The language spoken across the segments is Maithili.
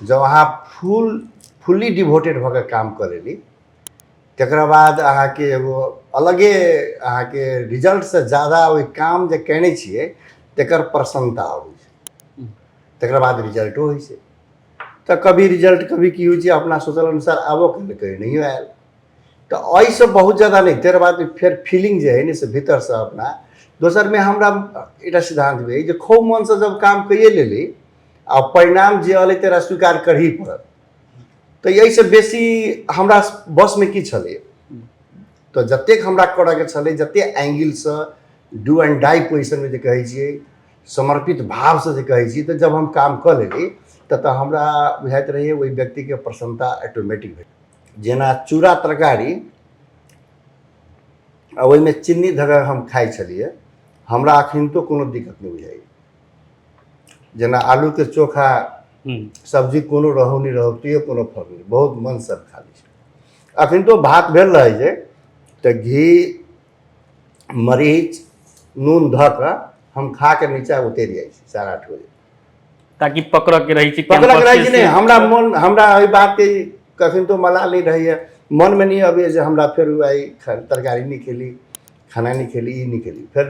जब अहाँ फुल्ली डिवोटेड भऽ कऽ काम कऽ लेली, तकरा बाद अहाँके एगो अलगे अहाँके रिजल्टसँ ज्यादा ओहि काम जे कयने छियै तकर प्रसन्नता अबै छै, तकरा बाद रिजल्टो होइ छै। तऽ कभी रिजल्ट कभी की होइ छै अपना सोचल अनुसार आबो कयल, कभी नहियो आयल। तऽ एहिसँ बहुत ज्यादा नहि, तकर बाद फेर फीलिंग जे हइ ने से भीतरसँ अपना। दोसरमे हमरा एकटा सिद्धान्त भेल जे खूब मनसँ जब काम कैए लेली आ परिणाम जे अलै तकरा स्वीकार करही पड़त। तऽ एहिसँ बेसी हमरा बसमे की छलै? तऽ जतेक हमरा करऽके छलै, जतेक एंगिलसँ do and die पोजिशनमे जे कहै छियै, समर्पित भावसँ जे कहै छियै, तऽ जब हम काम कऽ लेली तऽ हमरा बुझाइत रहैए ओहि व्यक्तिके प्रसन्नता ऑटोमेटिक भेल। जेना चूड़ा तरकारी आ ओहिमे चिन्नी धऽ कऽ हम खाइ छलियै, हमरा अखनितो कोनो दिक्कत नहि बुझाइए। जेना आलूके चोखा सब्जी कोनो रहू नहि रहू तैयो कोनो फर्क नहि, बहुत मनसँ खा लै छै। अखनितो भात भेल रहै छै तऽ घी मरीच नून धऽ कऽ हम खा कऽ नीचा उतरि जाइ छी 8:30 बजे। ताकि पकड़ऽ के रहै छै। पकड़ऽ के रहै छै। नहि, हमरा मन हमरा एहि बातके कखन तो मलाल नहि रहैए, मनमे नहि अबैए जे हमरा फेर आइ तरकारी नहि खेली, खाना नहि खेली, ई नहि खेली। फेर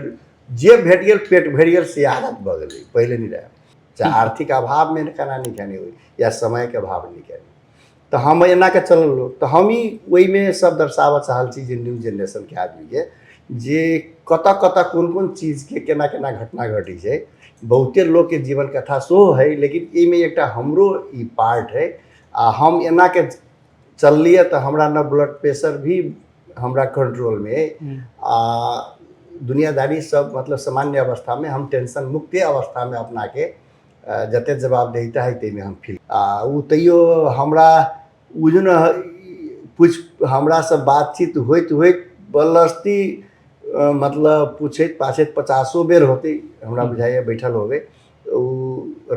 जे भेट गेल पेट भरि गेल, से आदत भऽ गेलै, पहिले नहि रहै। चाहे आर्थिक अभावमे खाना नहि खेने होइ या समयके अभाव नहि खेने, तऽ हम एना के चलल लोक। तऽ हम ई ओहिमे सब दर्शाबऽ चाहल छी जे न्यू जेनरेशनके आदमीके जे कतऽ कतऽ कोन कोन चीजके केना केना घटना घटै छै। बहुते लोकके जीवन कथा सेहो हइ, लेकिन एहिमे एकटा हमरो ई पार्ट हइ। आ हम एना के चललियै तऽ हमरा न ब्लड प्रेशर भी हमरा कंट्रोलमे अइ आ दुनियादारी सब मतलब सामान्य अवस्थामे हम टेंशन मुक्ते अवस्थामे अपनाके जते जवाबदेहिता है ताहिमे हम फील। आ ओ तैयो हमरा ओ जे ने पूछ हमरासँ बातचीत होइत होइत बलस्ती मतलब पूछैत पाछैत 50 बेर होतै हमरा बुझाइए बैठल होबै, ओ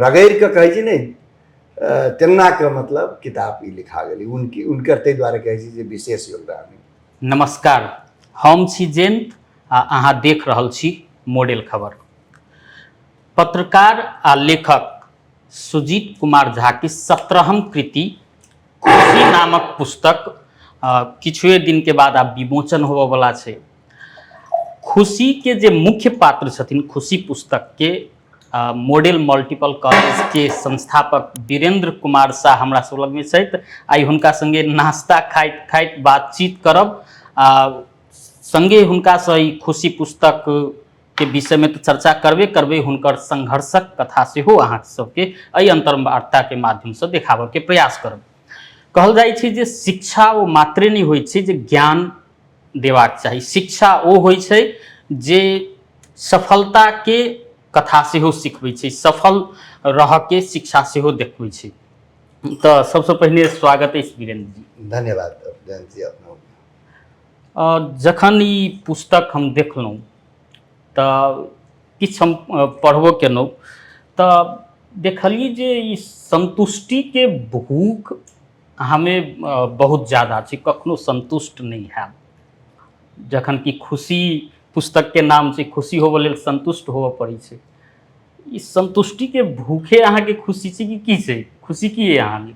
रगड़ि कऽ कहै छै ने तेनाके मतलब किताब ई लिखा गेलै उनकी उनकर, ताहि दुआरे कहै छी जे विशेष योगदान। नमस्कार, हम छी जयंत आ अहाँ देख रहल छी मॉडल खबर। पत्रकार आ लेखक सुजीत कुमार झा के 17म कृति खुशी नामक पुस्तक किछुए दिन के बाद आब विमोचन होबयवला छै। खुशी के जे मुख्य पात्र छथिन खुशी पुस्तक के मॉडल मल्टीपल कॉलेज के संस्थापक वीरेंद्र कुमार शाह हमरा सब लगमे छथि। आइ हुनका संगे नाश्ता खाइत खाइत बातचीत करब आ संगे हुनकासँ ई खुशी पुस्तक के विषयमे तऽ चर्चा करबे करबै, हुनकर संघर्षक कथा सेहो अहाँ सबके एहि अन्तर्वार्ताके माध्यमसँ देखाबऽके प्रयास करब। कहल जाइ छै जे शिक्षा ओ मात्रे नहि होइ छै जे ज्ञान देबाक चाही, शिक्षा ओ होइ छै जे सफलताके कथा सेहो सिखबै छै, सफल रहऽके शिक्षा सेहो देखबै छै। तऽ सबसँ पहिने स्वागत अछि वीरेंद्र जी। धन्यवाद जयंत जी अपना। जखन ई पुस्तक हम देखलहुँ तऽ किछु हम पढ़बो केलहुँ तऽ देखलियै जे ई सन्तुष्टिके भूख हमे बहुत ज्यादा छै, कखनो सन्तुष्ट नहि हैब। जखन कि खुशी पुस्तकके नाम छै, खुशी होबऽ लेल सन्तुष्ट होबऽ पड़ै छै। ई सन्तुष्टिके भूखे अहाँके खुशी छै कि की छै? खुशी की अइ अहाँ लेल?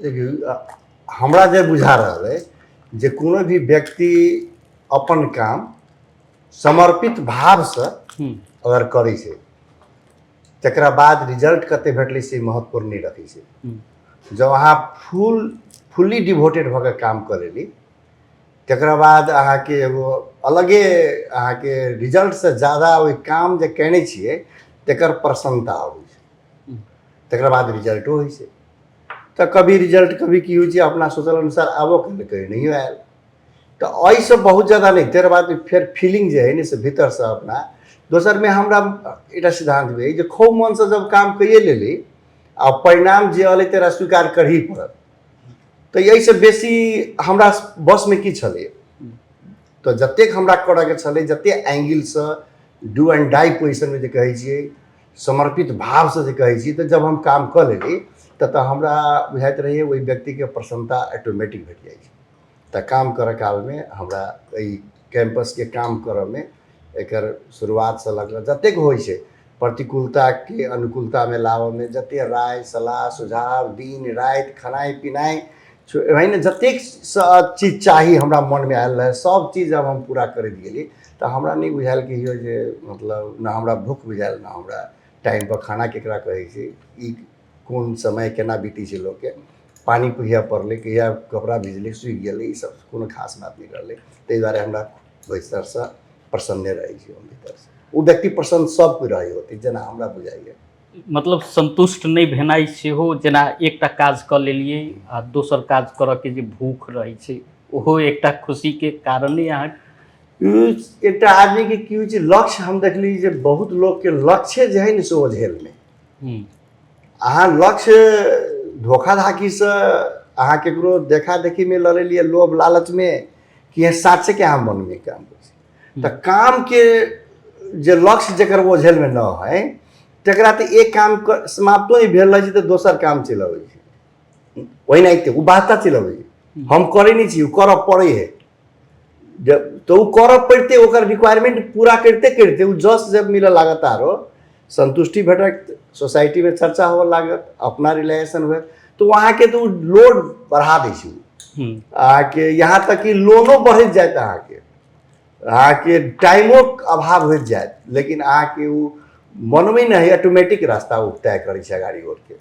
देखियौ, हमरा जे बुझा रहल अइ जे कोनो भी व्यक्ति अपन काम समर्पित भावसँ अगर करै छै तकरा बाद रिजल्ट कते भेटलै से महत्वपूर्ण नहि रखै छै। जब अहाँ फुल्ली डिवोटेड भऽ कऽ काम कऽ लेली तकरा बाद अहाँके एगो अलगे अहाँके रिजल्टसँ ज्यादा ओहि काम जे कयने छियै तकर प्रसन्नता अबै छै, तकरा बाद रिजल्टो होइ छै। तऽ कभी रिजल्ट कभी की होइ छै अपना सोचल अनुसार आबो कयल, कभी नहियो आयल। तऽ एहिसँ बहुत ज्यादा नहि, तकर बाद फेर फीलिंग जे हइ ने से भीतरसँ अपना। दोसरमे हमरा एकटा सिद्धान्त भेल जे खूब मनसँ जब काम कैए लेली आ परिणाम जे अलै तकरा स्वीकार करही पड़त। तऽ एहिसँ बेसी हमरा बसमे की छलै? तऽ जतेक हमरा करऽके छलै, जतेक एंगिलसँ do and die पोजिशनमे जे कहै छियै, समर्पित भावसँ जे कहै छियै, तऽ जब हम काम कऽ लेली तऽ हमरा बुझाइत रहैए ओहि व्यक्तिके प्रसन्नता ऑटोमेटिक भेट जाइ छै। तऽ काम करऽ कालमे हमरा एहि कैम्पसके काम करऽमे एकर शुरुआतसँ लऽ कऽ जतेक होइ छै प्रतिकूलताके अनुकूलतामे लाबऽमे जते राय सलाह सुझाव दिन राति खेनाइ पिनाइ एहिमे जतेक चीज चाही हमरा मनमे आयल रहै सब चीज आब हम पूरा करैत गेली। तऽ हमरा नहि बुझायल कहियो जे मतलब ने हमरा भूख बुझायल, ने हमरा टाइमपर खाना केकरा कहै छै, ई कोन समय केना बीतै छै लोकके, पानि कहिया पड़लै, कहिया कपड़ा भिजलै, सुखि गेलै, ई सब कोनो खास बात नहि रहलै। ताहि दुआरे हमरा भीतरसँ प्रसन्ने रहै छी हम भीतरसँ। ओ व्यक्ति प्रसन्न सब कोइ रहै होतै जेना हमरा बुझाइए। मतलब संतुष्ट नहि भेनाइ सेहो, जेना एकटा काज कऽ लेलियै आ दोसर काज करऽके जे भूख रहै छै ओहो एकटा खुशीके कारणे। अहाँ एकटा आदमीके की होइ छै लक्ष्य, हम देखली जे बहुत लोकके लक्ष्य जे है ने से ओझेलमे। अहाँ लक्ष्य धोखाधाकीसँ अहाँ केकरो देखा देखीमे लऽ लेलियै लोभ लालचमे कि साँचेके अहाँ मनमे काम करै छी, तऽ कामके जे लक्ष्य जकर ओझेलमे न है तकरा तऽ एक काम समाप्तो नहि भेल रहै छै तऽ दोसर काम चलि अबै छै। ओहिनाहिते ओ बात चलि अबै छै, हम करै नहि छी, ओ करऽ पड़ै है जब तऽ ओ करऽ पड़िते ओकर रिक्वायरमेंट पूरा करिते करिते ओ जस जब मिलऽ लागत आरो संतुष्टि भेटत, सोसाइटीमे चर्चा होबऽ लागत, अपना रिलेशन हुए, तऽ ओ अहाँके तऽ ओ लोड बढ़ा दै छै अहाँके, यहाँ तक कि लोनो बढ़ैत जायत अहाँके, अहाँके टाइमो अभाव होइत जायत, लेकिन अहाँके ओ मनमे नहि ऑटोमेटिक रास्ता ओ तय करै छै अगाड़ी ओरके।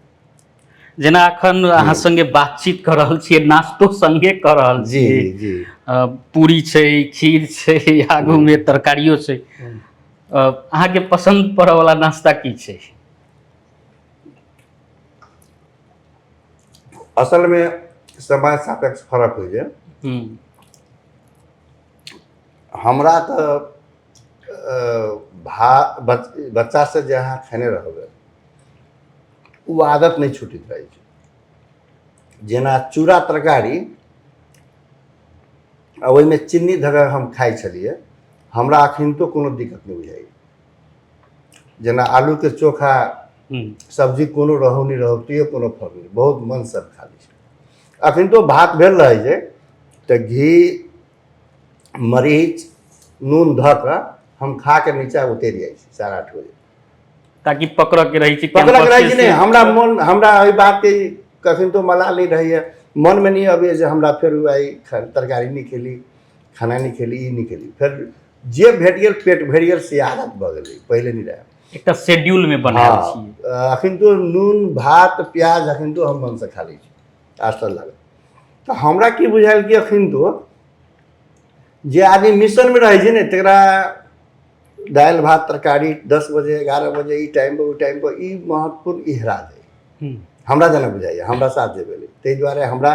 जेना अखन अहाँ संगे बातचीत कऽ रहल छियै, नाश्तो संगे कऽ रहल छियै, जी पूरी छै, खीर छै, आगूमे तरकारियो छै, अहाँके पसन्द पड़ऽ वाला नाश्ता की छै? असलमे समय सापेक्ष फरक होइ छै। हमरा तऽ भा बच्चासँ जे अहाँ खेने रहबै ओ आदत नहि छुटैत रहै छै। जेना चूड़ा तरकारी आ ओहिमे चिन्नी धऽ कऽ हम खाइ छलियै, हमरा अखनितो कोनो दिक्कत नहि बुझाइए। जेना आलूके चोखा सब्जी कोनो रहू नहि रहू तैयो कोनो फर्क नहि, बहुत मनसँ खा लै छै। अखनितो भात भेल रहै छै तऽ घी मरीच नून धऽ कऽ हम खा कऽ नीचा उतरि जाइ छी 8:30 बजे, ताकि पकड़ऽ के रहै छै। पकड़ऽ के रहै छै नहि, हमरा मन हमरा एहि बातके कखन तो मलाल नहि रहैए, मनमे नहि अबैए जे हमरा फेर आइ तरकारी नहि खेली, खाना नहि खेली, ई नहि खेली, फेर जे भेट गेल पेट भरि गेल, से आदत भऽ गेलै, पहिले नहि रहै। एकटा शेड्यूलमे बनायल छी। अखन तो नून भात प्याज अखन तो हम मनसँ खा लै छी, आश्चर्य लागल। तऽ हमरा की बुझायल कि अखन तो जे आदमी मिशनमे रहै छै ने तकरा दालि भात तरकारी 10 बजे 11 बजे ई टाइमपर ओ टाइमपर ई महत्वपूर्ण ई हेरा जाइ, हमरा जेना बुझाइए, हमरा साथ जे भेलै। ताहि दुआरे हमरा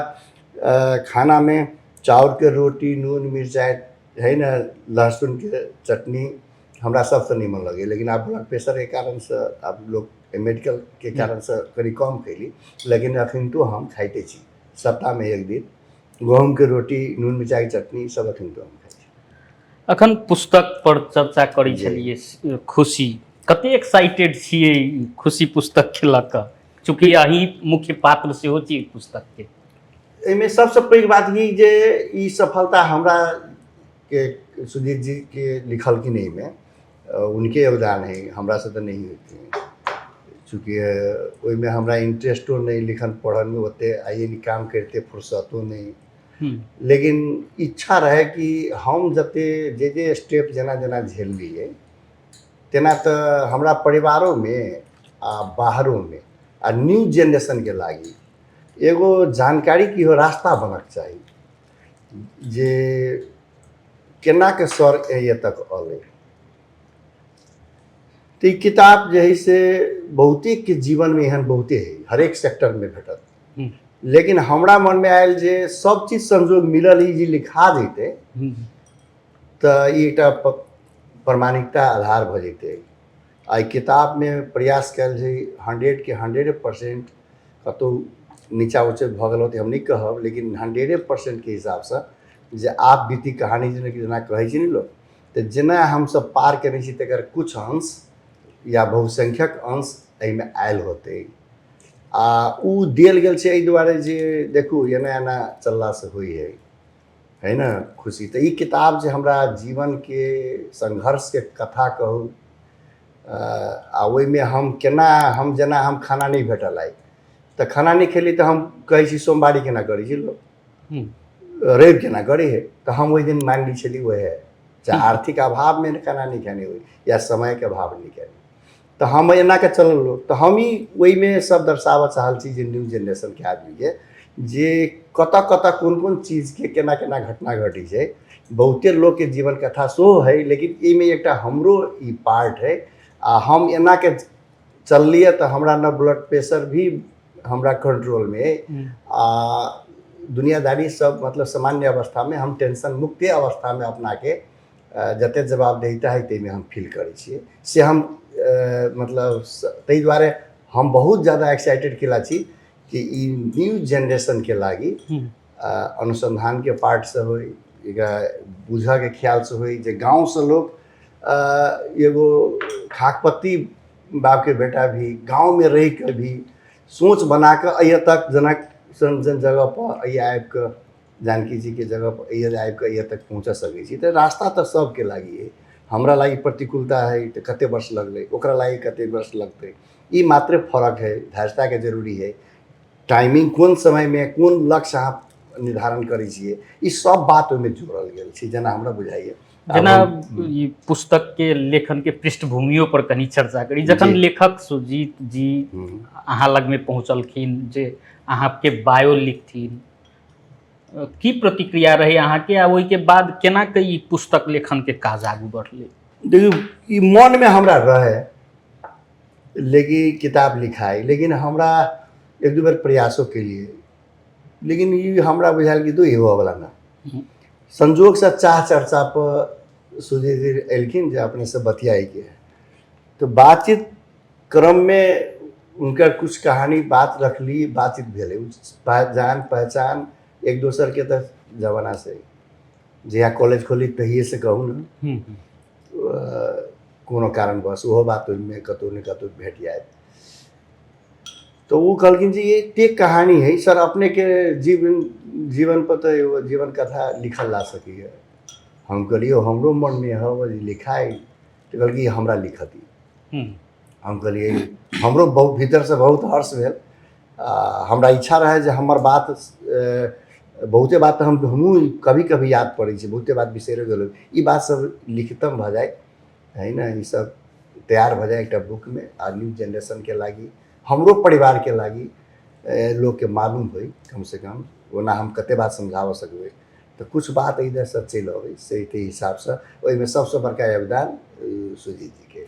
खानामे चाउरके रोटी नून मिरचाइ है ने लहसुनके चटनी हमरा सबसँ नीमन लगैए। लेकिन आब ब्लड प्रेशरके कारणसँ आब लोक मेडिकलके कारणसँ कनि कम खैली, लेकिन अखनितो हम खाइते छी सप्ताहमे एक दिन गहूँमके रोटी नून मिरचाइके चटनी सब अखनितो हम खाइ छी। अखन पुस्तक पर चर्चा करै छलियै, खुशी कते एक्साइटेड छियै खुशी पुस्तकके लऽ कऽ, चूँकि अहीं मुख्य पात्र सेहो छी पुस्तकके? एहिमे सबसँ पैघ बात ई जे ई सफलता हमरा के सुजीत जी के लिखलखिन, एहिमे उनके योगदान है, हमरा से तऽ नहि होते, चूँकि ओहिमे हमरा इंट्रेस्टो नहि लिखन पढ़नमे ओते, आइए काम करिते फुर्सतो नहि, लेकिन इच्छा रहै कि हम जते जे जे स्टेप जेना जेना झेललियै तेना तऽ हमरा परिवारोमे आ बाहरोमे आ न्यू जेनरेशनके लागि एगो जानकारी की हो रास्ता बनक चाही जे केनाके सर एहि तक अलै। तऽ ई किताब जे है से बहुते के जीवनमे एहन बहुते है, हरेक सेक्टरमे भेटत, लेकिन हमरा मनमे आयल जे सब चीज संजोग मिलल ई जे लिखा जैतै तऽ ई एकटा प्रमाणिकता आधार भऽ जैतै। आ एहि किताबमे प्रयास कयल जे 100 के 100% कतहु नीचा ऊँचे भऽ गेल होतै हम नहि कहब, लेकिन 100% के हिसाबसँ जे आप बीती कहानी जेना जेना कहै छै ने लोक, तऽ जेना हमसब पार केने छी तकर कुछ अंश या बहुसंख्यक अंश एहिमे आयल होतै। आ ओ देल गेल छै एहि दुआरे जे देखू एना एना चललासँ होइ है, है ने खुशी। तऽ ई किताब जे हमरा जीवनके संघर्षके कथा कहू आ ओहिमे हम केना, हम जेना हम खाना नहि भेटल आइ तऽ खाना नहि खेली तऽ हम कहै छी सोमवारी केना करै छी लोक, रवि केना करै है, तऽ हम ओहि दिन मानि लै छली वएह, चाहे आर्थिक अभावमे खाना नहि खेने होइ या समयके अभाव नहि खेने, तऽ हम एना के चलल लोक। तऽ हम ई ओहिमे सब दर्शाबऽ चाहल छी जे न्यू जेनरेशनके आदमीके जे कतऽ कतऽ कोन कोन चीजके केना केना घटना घटै छै। बहुते लोकके जीवन कथा सेहो है, लेकिन एहिमे एकटा हमरो ई पार्ट है। आ हम एना के चललियै तऽ हमरा न ब्लड प्रेशर भी हमरा कंट्रोलमे है, आ दुनियादारी सब मतलब सामान्य अवस्थामे हम टेंशन मुक्ते अवस्थामे अपनाके जते जवाबदेहिता है ताहिमे हम फील करै छियै। से हम मतलब ताहि दुआरे हम बहुत ज्यादा एक्साइटेड केला छी कि ई न्यू जेनरेशनके लागि अनुसंधानके पार्टसँ होइ, एकरा बुझऽके ख्यालसँ होइ जे गाँवसँ लोक एगो खाकपत्ती बापके बेटा भी गाँवमे रहिके भी सोच बनाकऽ अइए तक जनक सन सन जगहपर अइए आबिकऽ जानकी जीके जगहपर अइए आबिकऽ अइए तक पहुँच सकै छी। तऽ रास्ता तऽ सबके लागि है, हमरा लागि प्रतिकूलता है तऽ कते वर्ष लगलै, ओकरा लागि कते वर्ष लगतै, ई मात्रे फरक है। धैर्यताके जरूरी है, टाइमिंग कोन समयमे कोन लक्ष्य अहाँ निर्धारण करै छियै, ई सब बात ओहिमे जोड़ल गेल छै जेना हमरा बुझाइए। जेना ई पुस्तक के लेखन के पृष्ठभूमियो पर कनी चर्चा करी। जखन लेखक सुजीत जी अहाँ लगमे पहुँचलखिन जे अहाँके बायो लिखथिन, की प्रतिक्रिया रहै अहाँके, आ ओहिके बाद केना के ई पुस्तक लेखन के काज आगू बढ़लै? देखियौ, ई मनमे हमरा रहै लेकिन किताब लिखाइ, लेकिन हमरा एक दू बेर प्रयासो केलियै, लेकिन ई हमरा बुझायल कि दू होवऽवला ना। संजोगसँ चाह चर्चा पर सुजीत जी एलखिन जे अपनेसँ बतियाइके है, तऽ बातचीत क्रममे हुनकर कुछ कहानी बात रखली, बातचीत भेलै, जान पहचान एक दोसरके तऽ जमाना से जहिया कॉलेज खोली तहिएसँ कहू ने, कोनो कारणवश ओहो बात ओहिमे कतहु ने कतहु भेट जायत। तऽ ओ कहलखिन जे एतेक कहानी है सर, अपनेके जीवन जीवन पर तऽ एगो जीवन कथा लिखल जा सकैए। हम कहलियै हमरो मनमे है जे लिखाइ, तऽ कहलखिन हमरा लिखऽ दिअ। हम कहलियै हमरो बहुत भीतरसँ बहुत हर्ष भेल। आ हमरा इच्छा रहै जे हमर बात बहुते बात तऽ हमहूँ कभी कभी याद पड़ै छै, बहुते बात बिसरि गेलहुँ, ई बात सब लिखितम भऽ जाय है ने, ई सब तैयार भऽ जाय एकटा बुकमे, आ न्यू जेनरेशनके लागि हमरो परिवारके लागि लोकके मालूम होइ कमसँ कम। ओना हम कते बात समझाबऽ सकबै, तऽ किछु बात इधरसँ चलि अबै से ताहि हिसाबसँ ओहिमे सबसँ बड़का योगदान सुजीत जीके।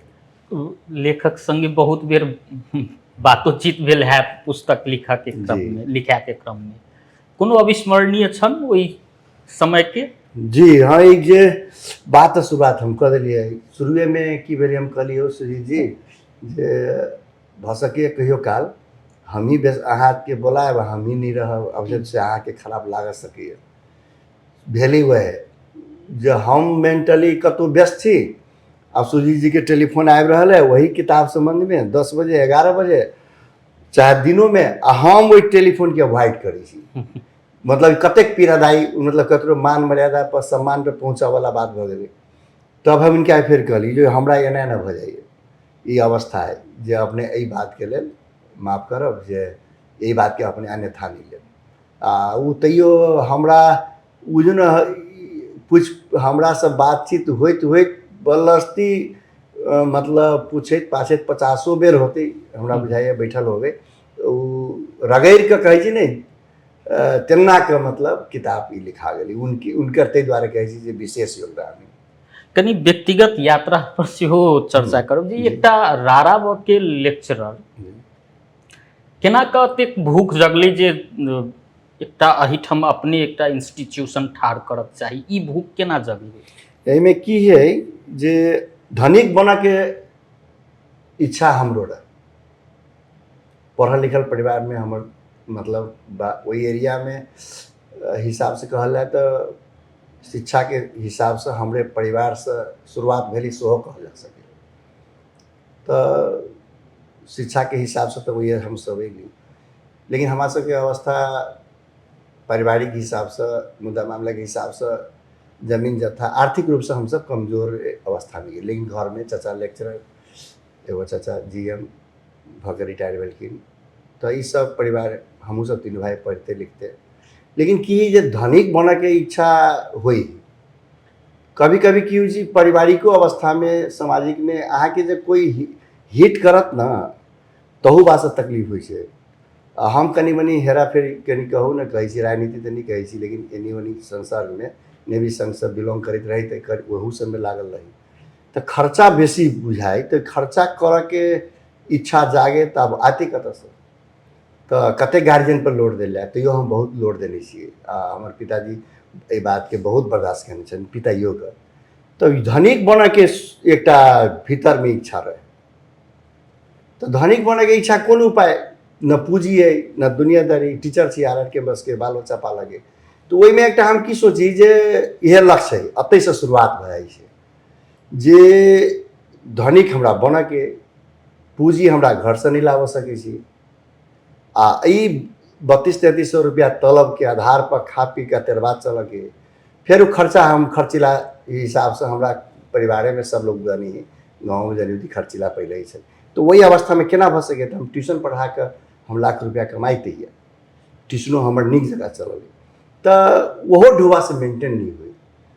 लेखक संगे बहुत बेर बातोचीत भेल हैत पुस्तक लिखऽके क्रममे, लिखैके क्रममे, कोनो अविस्मरणीय क्षण ओहि समयके? जी हाँ, एक जे बात शुरुआत हम कऽ देलियै शुरुएमे की भेलै, हम कहलियै सुजीत जी जे भऽ सकैए कहियो काल हमही बेस अहाँके बोलायब, हमही नहि रहब, अवसर से अहाँके खराब लागऽ सकैए। भेलै वएह जे हम मेंटली कतहु व्यस्त छी, आब सुजीत जीके टेलीफोन आबि रहल है वही किताब सम्बन्धमे 10 बजे 11 बजे चाहे दिनोमे, आ हम ओहि टेलीफोनके अवॉइड करै छी। मतलब कतेक पीड़ादायी, मतलब ककरो मान मर्यादा पर सम्मान पर पहुँचऽवला बात भऽ गेलै। तब हम इनका फेर कहली जे हमरा एना एना भऽ जाइए, ई अवस्था है जे अपने एहि बातके लेल माफ करब, जे एहि बातके अपने अन्यथा नहि लेब। आ ओ तैयो हमरा ओ जे ने पूछ हमरासँ बातचीत होइत होइत बलस्ती मतलब पूछैत पाछैत 50 बेर होतै हमरा बुझाइए बैठल होबै, ओ रगड़ि कऽ कहै छै ने तेनाके मतलब किताब ई लिखा गेलै उनकी उनकर, ताहि दुआरे कहै छी जे विशेष योगदान। कनि व्यक्तिगत यात्रा पर सेहो चर्चा करब जे एकटा रारा के लेक्चरर केना कऽ एतेक भूख जगलै जे एकटा एहिठाम अपने एकटा इंस्टीट्यूशन ठाढ़ करक चाही, ई भूख केना जगलै? एहिमे की है जे धनिक बनऽके इच्छा हमरो रहे, पढ़ल लिखल परिवारमे हमर मतलब ओहि एरियामे हिसाबसँ कहल जाय तऽ शिक्षाके हिसाबसँ हमरे परिवारसँ शुरुआत भेलै सेहो कहल जा सकैए। तऽ शिक्षाके हिसाबसँ तऽ वएह हमसब अयली, लेकिन हमरा सबके अवस्था पारिवारिक हिसाबसँ मुद्दा मामलाके हिसाबसँ जमीन जथा आर्थिक रूपसँ हमसब कमजोर अवस्थामे गेल। लेकिन घरमे चाचा लेक्चरर, एगो चाचा GM भऽ कऽ रिटायर भेलखिन। तऽ ईसब परिवार, हमहूँ सब 3 भाइ पढ़िते लिखते, लेकिन की जे धनिक बनऽके इच्छा होइ। कभी कभी की होइ छै पारिवारिको अवस्थामे, सामाजिकमे अहाँके जे कोइ हिट करत ने, तहू बातसँ तकलीफ होइ छै। आ हम कनि मनि हेराफेरी कनि कहू ने कहै छी, राजनीति तऽ नहि कहै छी, लेकिन एनी ओनी संसारमे नेवी संघसँ बिलोंग करैत रही तऽ ओहू सबमे लागल रही, तऽ खर्चा बेसी बुझाइ, तऽ खर्चा करऽके इच्छा जागे तऽ आब आते कतऽसँ? तऽ कतेक गार्जियनपर लोड देल जाय, तैयो हम बहुत लोड देने छियै। आ हमर पिताजी एहि बातके बहुत बर्दाश्त केने छनि, पिताइयोके। तऽ धनिक बनऽके एकटा भीतरमे इच्छा रहै, तऽ धनिक बनऽके इच्छा कोन उपाय, न पूँजी अइ न दुनियादारी, टीचर छी आर आर के बसके, बाल बच्चा पालऽके। तऽ ओहिमे एकटा हम की सोची जे इएह लक्ष्य अइ, एतहिसँ शुरुआत भऽ जाइ छै जे धनिक हमरा बनऽके, पूँजी हमरा घरसँ नहि लाबऽ सकै छी, आ ई 32-33 सौ रुपैआ तलबके आधारपर खा पी कऽ तकर बाद चलऽके, फेर ओ खर्चा हम खर्चिला हिसाबसँ हमरा परिवारेमे सब लोग जानी गाँवमे जानी खर्चिला पहिले ही छै, तऽ ओहि अवस्थामे केना भऽ सकै? तऽ हम ट्यूशन पढ़ा कऽ हम लाख रुपैआ कमाइते यऽ, ट्यूशनो हमर नीक जकाँ चलल, तऽ ओहो ढुआसँ मेंटेन नहि होइ।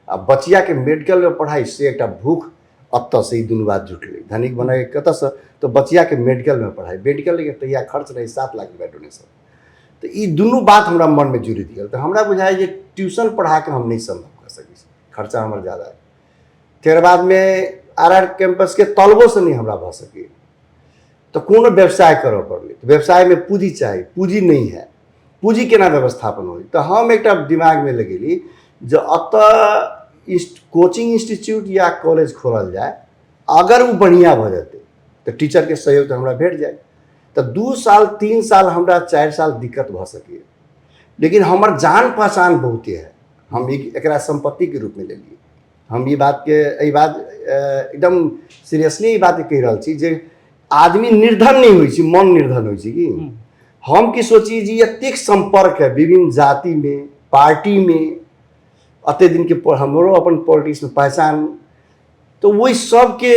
आ बचियाके मेडिकलमे पढ़ाइ से एकटा भूख, एतऽसँ ई दुनू बात जुटलै, धनिक बनैके कतऽसँ, तऽ बचियाके मेडिकलमे पढ़ाइ, मेडिकलके तहिया खर्च रहै 7 लाख रुपैआ डोनेशन। तऽ ई दुनू बात हमरा मनमे जुड़ि गेल, तऽ हमरा बुझाइ जे ट्यूशन पढ़ाके हम नहि सम्भव कऽ सकै छी, खर्चा हमर ज्यादा है। तकर बादमे आर आर कैम्पसके तलबोसँ नहि हमरा भऽ सकैए, तऽ कोनो व्यवसाय करऽ पड़लै, तऽ व्यवसायमे पूँजी चाही, पूँजी नहि है, पूँजी केना व्यवस्थापन होइ? तऽ हम एकटा दिमागमे लगेली जे एतऽ कोचिंग इंस्टीट्यूट या कॉलेज खोलल जाय, अगर ओ बढ़िआँ भऽ जेतै तऽ टीचरके सहयोग तऽ हमरा भेट जाय। तऽ 2 साल 3 साल हमरा 4 साल दिक्कत भऽ सकैए, लेकिन हमर जान पहचान बहुते है, हम एकरा सम्पत्तिके रूपमे लेलियै। हम ई बातके एहि बात एकदम सीरियसली ई बात कहि रहल छी जे आदमी निर्धन नहि होइ छै, मन निर्धन होइ छै। कि हम की सोची जे एतेक सम्पर्क है विभिन्न जातिमे, पार्टीमे, एते दिनके हमरो अपन पॉलिटिक्समे पहचान, तऽ ओहि सबके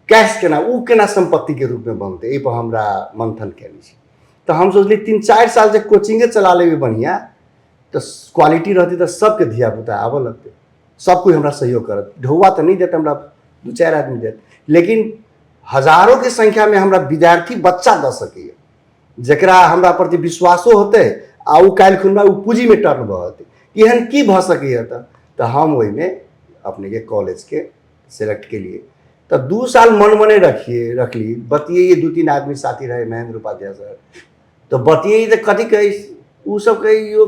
कैश केना ओ केना सम्पत्तिके रूपमे बनतै, एहिपर हमरा मंथन केने छी। तऽ हम सोचली 3-4 साल जे कोचिंगे चला लेबै बढ़िआँ, तऽ क्वालिटी रहतै तऽ सबके धियापुता आबऽ लगतै, सब कोइ हमरा सहयोग करत। ढौआ तऽ नहि देत हमरा, 2-4 आदमी देत, लेकिन हजारोके संख्यामे हमरा विद्यार्थी बच्चा दऽ सकैए, जकरा हमरा प्रति विश्वासो होतै आ ओ काल्हि खुना ओ पूँजीमे टर्न भऽ जेतै। एहन की भऽ सकैए? तऽ हम ओहिमे अपनेके कॉलेजके सेलेक्ट केलिए। तऽ 2 साल मन मने रखली, बतियैए 2-3 आदमी साथी रहे, महेंद्र उपाध्याय सर, तऽ बतियैए तऽ कथी कहै ओ सब कहै यो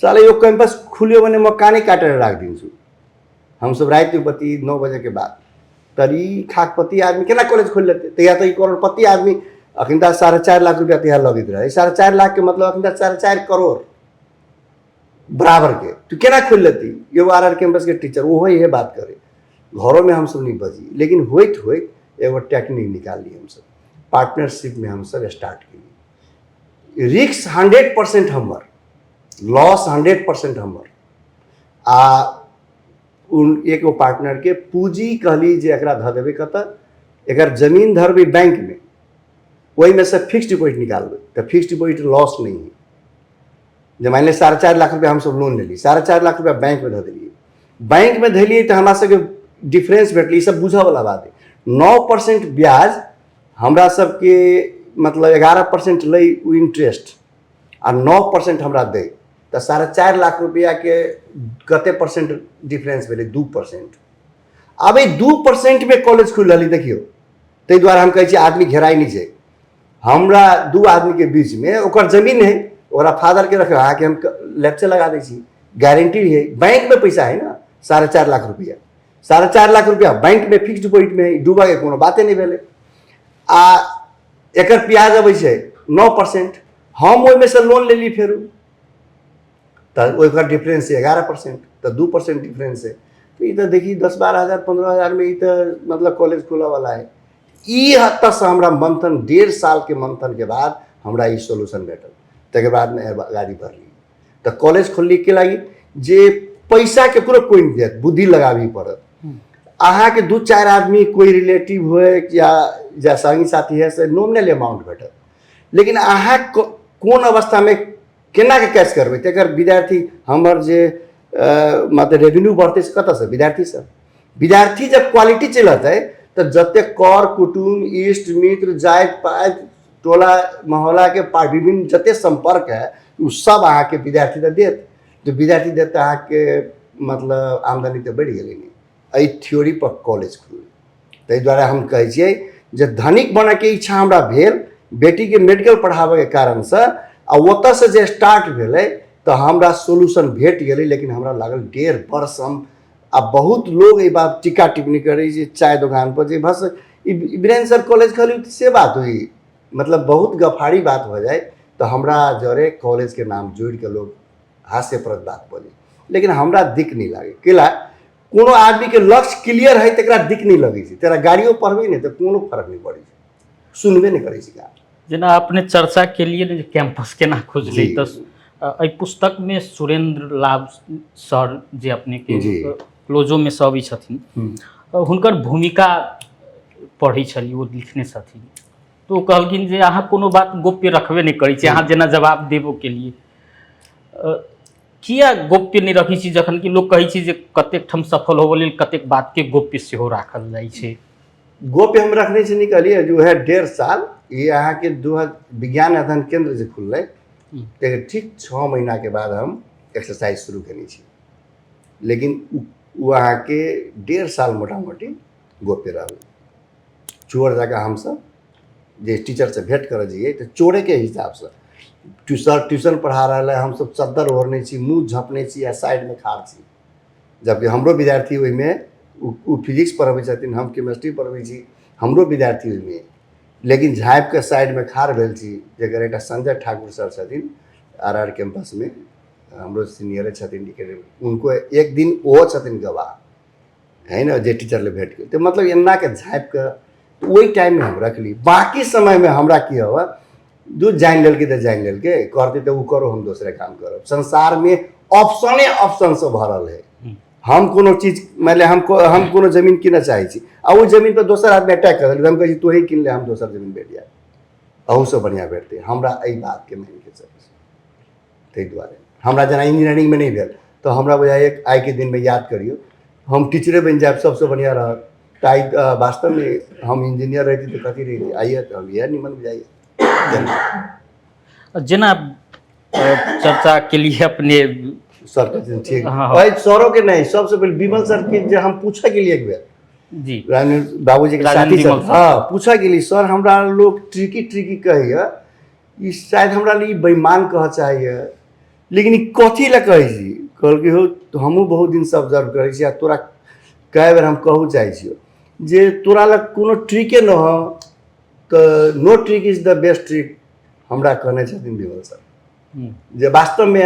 साले यो कैंपस खुलियो भने म कानै काटेर राखिदिन्छु। हमसब रातिमे बतियै 9 बजेके बाद, तर ई खाकपति आदमी केना कॉलेज खोलि लेतै? तहिया तऽ ई करोड़पति आदमी अखन तऽ 4.5 लाख रुपैआ तहिया लगैत रहै, 4.5 लाखके मतलब अखन तऽ 4.5 करोड़ बराबरके, तू केना खोलि लेती? एगो आर आर कैंपसके टीचर ओहो इहे बात करे, घरोमे हमसब नहि बजी। लेकिन होइत होइत एगो टेक्निक निकालली हमसब, पार्टनरशिपमे हमसब स्टार्ट केली। रिस्क 100% हमर, लॉस 100% हमर, आ उन एगो पार्टनरके पूँजी कहली जे एकरा धऽ देबै कतऽ, एकर जमीन धरबै बैंकमे, ओहिमे से फिक्स डिपॉजिट निकालबै, तऽ फिक्स डिपॉजिट लॉस नहि है। जे मानि लिअ 4.5 लाख रुपया हमसब लोन लेली, 4.5 लाख रुपया बैंकमे धऽ देलियै, बैंकमे धैलियै तऽ हमरा सबके डिफरेंस भेटलै। ई सब बुझऽवला बात है। 9% ब्याज हमरा सबके, मतलब 11% लै ओ इंट्रेस्ट आ 9% हमरा दै, तऽ 4.5 लाख रुपयाके कते परसेंट डिफरेंस भेलै? 2%। आब एहि 2%मे कॉलेज खुलि रहलै, देखियौ। ताहि दुआरे हम कहै छी आदमी घेराइ नहि छै। हमरा 2 आदमीके बीचमे ओकर जमीन है, ओकरा फादरके रखे, अहाँके हम लेक्चर लगा दै छी, गारंटी है, बैंकमे पैसा है ने, 4.5 लाख रुपया, 4.5 लाख रुपया बैंकमे फिक्स डिपॉजिटमे है, डूबऽके कोनो बाते नहि भेलै। आ एकर ब्याज अबै छै 9%, हम ओहिमे से लोन लेली फेरू, तऽ ओकर डिफरेंस है 11%, तऽ 2% डिफरेंस है। तऽ ई तऽ देखी 10-12 हजार 15 हजारमे ई तऽ मतलब कॉलेज खोलऽवला है। ई हद तकसँ हमरा मंथन, 1.5 सालके मंथनके बाद हमरा ई सोल्यूशन भेटल। तकर बादमे गाड़ी भरली तऽ कॉलेज खोलली के लागि जे पैसा केकरो कोइ नहि देत, बुद्धि लगाबही पड़त। अहाँके 2-4 आदमी कोइ रिलेटिव होए या या संगी साथी है से नॉमिनल अमाउंट भेटत, लेकिन अहाँ कोन अवस्थामे केनाके कैश करबै? तकर विद्यार्थी हमर जे मतलब रेवेन्यू बढ़तै से कतऽसँ? विद्यार्थीसँ। विद्यार्थी जब क्वालिटी चलतै तऽ जतेक कर कुटुम्ब इष्ट मित्र जाति पाति टोला मोहल्लाके विभिन्न जतेक सम्पर्क है ओ सब अहाँके विद्यार्थी तऽ देत। तऽ विद्यार्थी देत तऽ अहाँके मतलब आमदनी तऽ बढ़ि गेलै ने। एहि थ्योरी पर कॉलेज खुललै। ताहि दुआरे हम कहै छियै जे धनिक बनयके इच्छा हमरा भेल बेटीके मेडिकल पढ़ाबैके कारणसँ, आ ओतऽसँ जे स्टार्ट भेलै तऽ हमरा सोल्यूशन भेट गेलै। लेकिन हमरा लागल 1.5 वर्ष हम, आ बहुत लोग एहि बात टीका टिप्पणी करै जे चाय दोकान पर जे बस वीरेन्द्र सर कॉलेज खोली से बात हुई, मतलब बहुत गफारी बात हो जाए तऽ हमरा जरे कॉलेजके नाम जोड़िके लोग हास्यप्रद बात बोली, लेकिन हमरा दिक्क नहीं लागे। केला कोनो आदमीके लक्ष्य क्लियर है तकरा दिक्क नहीं लगै छै, तेरा गाड़ियो पढ़बै ने तऽ कोनो फर्क नहीं पड़ै छै, सुनबे नहीं करै छै गाड़ी। जेना अपने चर्चा के लिए ने जे कैंपस केना खोजली, तऽ एहि पुस्तकमे सुरेंद्र लाभ सर जे अपने के क्लोजोमे सब अबै छथिन, हुनकर भूमिका पढ़ै छलियै, ओ लिखने छथिन, तऽ ओ कहलखिन जे अहाँ कोनो बात गोप्य रखबे नहि करै छी, अहाँ जेना जवाब देबो के लिए किया गोप्य नहि रखै छी, जखन कि लोक कहै छै जे कतेक ठाम सफल होबऽ लेल कतेक बातके गोप्य सेहो राखल जाइ छै। गोप्य हम रखने छी, निकलिए जो है 1.5 साल ये अहाँके 2000 विज्ञान अध्ययन केंद्र जे खुललै तकर ठीक 6 महीनाके बाद हम एक्सरसाइज शुरू केने छी, लेकिन ओ अहाँके 1.5 साल मोटा मोटी गोप्य रहल। चोर जकाँ हमसब जे टीचरसँ भेँट करऽ जइए तऽ चोरेके हिसाबसँ ट्यूशन पढ़ा रहल है, हमसब चद्दर ओढ़ने छी, मुँह झँपने छी आ साइडमे खाड़ छी, जबकि हमरो विद्यार्थी ओहिमे ओ फिजिक्स पढ़बै छथिन, हम केमिस्ट्री पढ़बै छी, हमरो विद्यार्थी ओहिमे, लेकिन झाँपिके साइडमे खाड़ भेल छी। जकर एकटा संजय ठाकुर सर छथिन आर आर कैंपसमे, हमरो सीनियरे छथिन, उनको एक दिन ओहो छथिन गवाह है ने, जे टीचर ले भेट गेल, तऽ मतलब एनाके झाँपिके ओहि टाइममे हम रखली। बाकी समयमे हमरा की हुआ, जो जानि लेलकै तऽ जानि लेलकै, करतै तऽ ओ करो, हम दोसरे काम करब। संसारमे ऑप्शने ऑप्शनसँ भरल है। हम कोनो चीज मानि लिअ हम कोनो जमीन कीनऽ चाहै छी आ ओहि जमीन पर दोसर आदमी अटैक कर देलकै, हम कहै छी तोही कीन ले, हम दोसर जमीन भेट जायत, अहूसँ बढ़िआँ भेटतै। हमरा एहि बातके मानिके चलै छी। ताहि दुआरे हमरा जेना इंजीनियरिंगमे नहि भेल तऽ हमरा बुझाइए आइके दिनमे याद करियौ हम टीचरे बनि जायब सबसँ बढ़िआँ रहत। तऽ आइ वास्तवमे हम इंजीनियर रहिती तऽ कथी रहिती, आइए तऽ हम इएह निमन बुझाइए। जेना चर्चा के लिए अपने सर कहथिन ठीक, एहि सरो के नहि, सबसँ पहिले विमल सर के जे हम पूछऽ गेलियै एक बेर जी राजेंद्र बाबूजी के साथी सर, हाँ पूछऽ गेली सर हमरा लोग ट्रिकी ट्रिकी कहैया, ई शायद हमरा लिए ई बेईमान कहऽ चाहैया, लेकिन ई कथी लए कहै छी? कहलकै हो हमहूँ बहुत दिनसँ ऑब्जर्व करै छी आ तोरा कए बेर हम कहू चाहै छियौ जे तोरा लग कोनो ट्रिके न हो तऽ no trick is the best trick, हमरा कहने छथिन विमल सर। जे वास्तवमे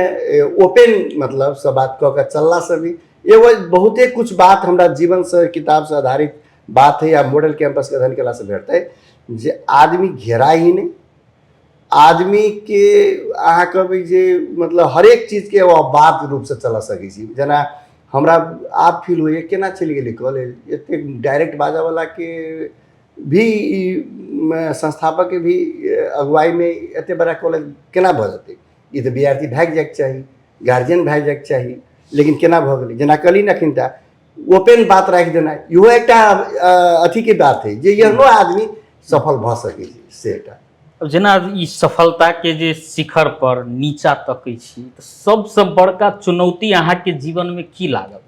ओपन मतलब सब बात कऽ के चललासँ भी एगो बहुते कुछ बात हमरा जीवनसँ किताबसँ आधारित बात है या मॉडल कैंपसके अध्ययन केलासँ भेटतै जे आदमी घेरा ही नहि, आदमीके अहाँ कहबै जे मतलब हरेक चीजके एगो बात रूपसँ चलऽ सकै छी। जेना हमरा आब फील होइए केना चलि गेलै कॉलेज, एतेक डायरेक्ट बाजऽवलाके भी संस्थापकके भी अगुवाईमे एते बड़ा कॉलेज केना भऽ जेतै? ई तऽ विद्यार्थी भागि जाइके चाही, गार्जियन भागि जाइके चाही, लेकिन केना भऽ गेलै? जेना कहली ने एखन तऽ ओपन बात राखि देनाइ इहो एकटा अथीके बात है जे एहनो आदमी सफल भऽ सकै छै, से एकटा। अब जेना ई सफलताके जे शिखर पर नीचा तकै छी तऽ सबसँ बड़का चुनौती अहाँके जीवनमे की लागल?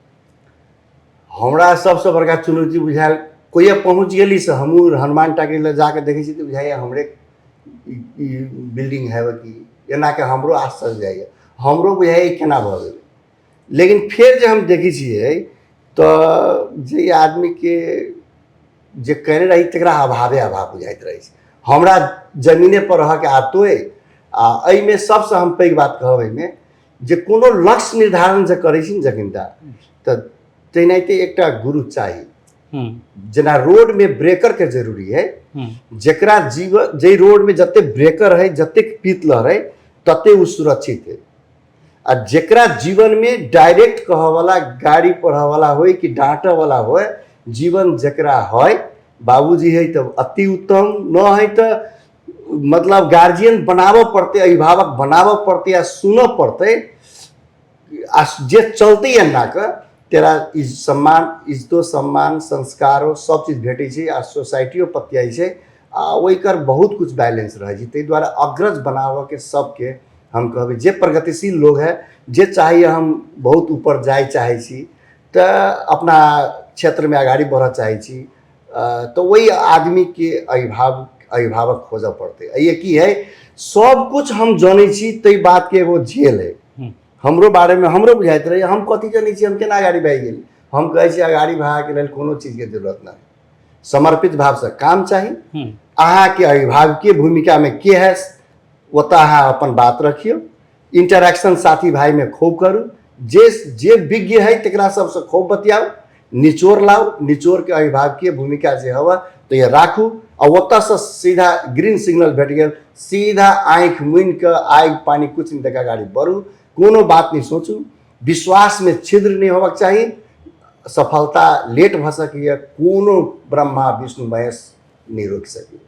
हमरा सबसँ बड़का चुनौती बुझायल कोइए पहुँच गेली से हमहूँ हनुमान टाकी लग जाके देखै छी तऽ बुझाइए हमरे ई बिल्डिंग है कि एनाके, हमरो आश्चर्य जाइए, हमरो बुझाइए केना भऽ गेलै। लेकिन फेर जे हम देखै छियै तऽ जे आदमीके जे कयने रही तकरा अभावे अभाव बुझाइत रहै छै। हमरा जमीने पर रहऽके आदतो अइ आ एहिमे सबसँ हम पैघ बात कहब एहिमे जे कोनो लक्ष्य निर्धारण जे करै छी ने जखन तऽ तेनाहिते एकटा गुरु चाही। जेना रोडमे ब्रेकरके जरूरी है, जकरा जीवन जाहि रोडमे जतेक ब्रेकर है, जतेक पीत लहर है, तते ओ सुरक्षित है। आ जकरा जीवनमे डायरेक्ट कहऽवला, गाड़ी पढ़ऽवला होय कि डाँटऽवला होय, जीवन जकरा है, बाबूजी है तऽ अति उत्तम, न है तऽ मतलब गार्जियन बनाबऽ पड़तै, अभिभावक बनाबऽ पड़तै आ सुनऽ पड़तै। आ जे चलतै एना कऽ तेरा सम्मान, इज्जतो, सम्मान, संस्कारो सब चीज भेटै छै आ सोसाइटियो पतियाइ छै आ ओहिकर बहुत कुछ बैलेंस रहै छै। ताहि दुआरे अग्रज बनाबऽके सबके हम कहबै, जे प्रगतिशील लोग है, जे चाहैए हम बहुत ऊपर जाय चाहै छी, तऽ अपना क्षेत्रमे अगाडि बढ़ऽ चाहै छी, तऽ ओहि आदमीके अभिभावक खोजऽ पड़तै। एहि की है, सब कुछ हम जनै छी ताहि बातके एगो झेल है। हमरो बारेमे हमरो बुझाइत रहै हम कथी जनै छी, हम केना अगाडि बढ़ि गेली। हम कहै छी अगाडि बढ़ाके लेल कोनो चीजके जरूरत नहि, समर्पित भावसँ काम चाही। अहाँके अभिभावकीय भूमिकामे के है ओतऽ अहाँ अपन बात रखियौ, इंटरैक्शन साथी भाईमे खूब करू, जे जे विज्ञ है तकरा सबसँ खूब बतियाउ, निचोड़ लाउ, निचोड़के अभिभावकीय भूमिका जे हवा तऽ ये राखू। आ ओतऽसँ सीधा ग्रीन सिग्नल भेट गेल, सीधा आँखि मुनि कऽ आगि पानि कुछ नहि देखा गाड़ी बढ़ू, कोनो बात नहि सोचू, विश्वासमे छिद्र नहि होबाक चाही। सफलता लेट भऽ सकैए, कोनो ब्रह्मा विष्णु महेश नहि रोकि सकैए।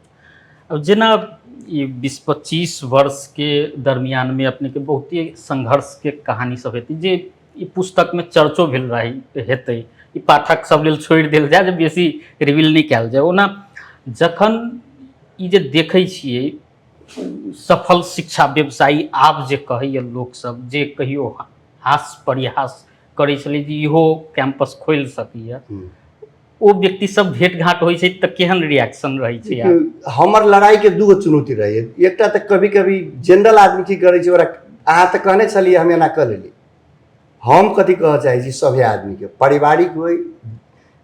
अब जेना ई 20-25 वर्षके दरमियानमे अपनेके बहुते संघर्षके कहानी सब हेतै, जे ई पुस्तकमे चर्चो भेल रही हेतै, ई पाठक सब लेल छोड़ि देल जाय, जे बेसी रिवील नहि कयल जाय। ओना जखन ई जे देखै छियै सफल शिक्षा व्यवसायी आब जे कहैए लोकसब, जे कहियो हास परिहास करै छलै जे इहो कैंपस खोलि सकैए, ओ व्यक्ति सब भेंट घाट होइ छै तऽ केहन रिएक्शन रहै छै यार? हमर लड़ाइके दूगो चुनौती रहैए। एकटा तऽ कभी कभी जनरल आदमी की करै छै, ओकरा अहाँ तऽ कहने छलियै हम एना कऽ लेली। हम कथी कहऽ चाहै छी सभे आदमीके, पारिवारिक होइ,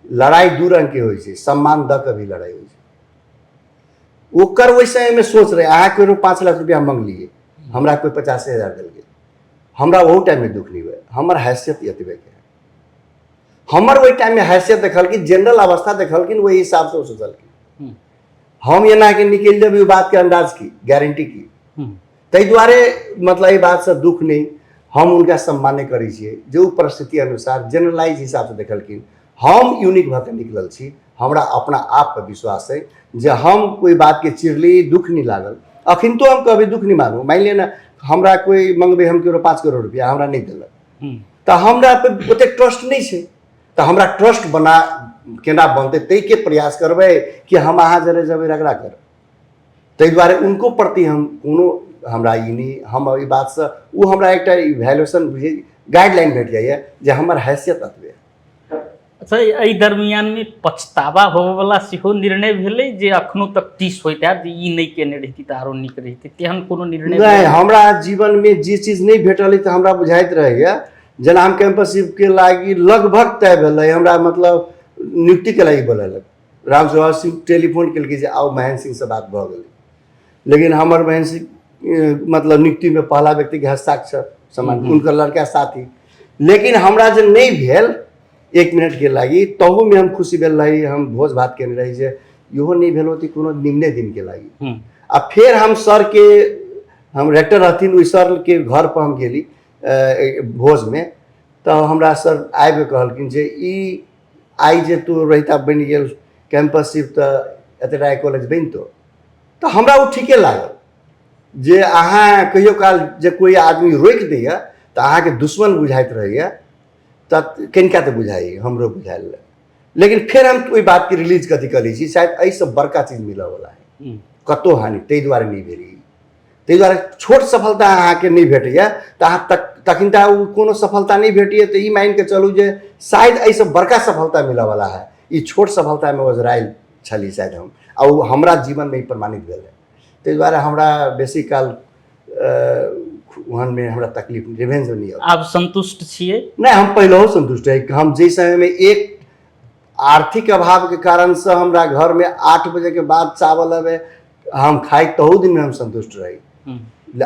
लड़ाइ दू रङ्गके होइ छै, सम्मान दऽ कऽ भी लड़ाइ होइ छै। ओकर ओहि समयमे सोच रहै, अहाँ केकरो 5 लाख रुपया मङ्गलियै, हमरा कोइ 50,000 देलकै, हमरा ओहू टाइममे दुःख नहि भेल, हमर हैसियत एतबेके है। हमर ओहि टाइममे हैसियत देखलखिन, जनरल अवस्था देखलखिन, ओहि हिसाबसँ ओ सोचलखिन। हम एनाके निकलि जेबै ओहि बातके अन्दाज की, गारंटी की? ताहि दुआरे मतलब एहि बातसँ दुःख नहि, हम हुनका सम्माने करै छियै जे ओ परिस्थिति अनुसार जनरलाइज हिसाबसँ देखलखिन। हम यूनिक भऽ कऽ निकलल छी, हमरा अपना आप पर विश्वास अइ जे हम कोइ बातके चिरली, दुःख नहि लागल। अखनितो हम कहबै दुःख नहि मानू, मानि लिअ ने हमरा कोइ मङ्गबै हम केकरो 5 करोड़ रुपया, हमरा नहि देलक तऽ हमरा पर ओतेक ट्रस्ट नहि छै, तऽ हमरा ट्रस्ट बना केना बनतै ताहिके प्रयास करबै कि हम अहाँ जरे जेबै रगड़ा करब। ताहि दुआरे उनको प्रति हम कोनो हमरा ई नहि, हम एहि बातसँ ओ हमरा एकटा इवैल्यूएशन बुझै गाइडलाइन भेट जाइए जे हमर हैसियत एतबे। अच्छा, एहि दरमियानमे पछतावा होबयवला सेहो निर्णय भेलै जे अखनो तक टीस होइत हैत जे ई नहि केने रहिती तऽ आरो नीक रहितै, तेहन कोनो निर्णय नहि? हमरा जीवनमे जे चीज नहि भेटल अइ तऽ हमरा बुझाइत रहैए, जेना हम कैंपसशिपके लागि लगभग तय भेलै, हमरा मतलब नियुक्तिके लागि बोलेलक, राम सुभाष सिंह टेलीफोन केलकै जे आउ, महेंद्र सिंहसँ बात भऽ गेलै, लेकिन हमर महेंद्र सिंह मतलब नियुक्तिमे पहला व्यक्तिके हस्ताक्षर समान हुनकर लड़का साथी, लेकिन हमरा जे नहि भेल 1 मिनटके लागि, तहूमे हम खुशी भेल रही, हम भोज भात केने रही जे इहो नहि भेल होती कोनो निम्ने दिनके लागि। आ फेर हम सरके, हम रेक्टर रहथिन, ओहि सरके घर पर हम गेली भोजमे, तऽ हमरा सर आबि कहलखिन जे ई आइ जे तू रहिता बनि गेल कैंपसशिप तऽ एतेटा कॉलेज बनितो, तऽ हमरा ओ ठीके लागल जे अहाँ कहियो काल जे कोइ आदमी रोकि दैए तऽ अहाँके दुश्मन बुझाइत रहैए, तऽ कनिका तऽ बुझाइए, हमरो बुझायल रहै। लेकिन फेर हम ओहि बातके रिलीज कथी कऽ लै छी, शायद एहिसँ बड़का चीज मिलऽवला है, कतहु हानि ताहि दुआरे नहि भेल। ताहि दुआरे छोट सफलता अहाँके नहि भेटैए तऽ अहाँ तक तखन तऽ ओ कोनो सफलता नहि भेटैए, तऽ ई मानि कऽ चलू जे शायद एहिसँ बड़का सफलता मिलऽवला है, ई छोट सफलतामे ओझरायल छली शायद हम, आ ओ हमरा जीवनमे ई प्रमाणित भेल है। ताहि दुआरे हमरा बेसी काल ओहनमे हमरा तकलीफ रिवेंज नहि आब। आब संतुष्ट छियै? नहि, हम पहिलहो संतुष्ट रही। हम जाहि समयमे एक आर्थिक अभावके कारणसँ हमरा घरमे 8 बजेके बाद चावल अबै, हम खाइ, तहू दिनमे हम संतुष्ट रही।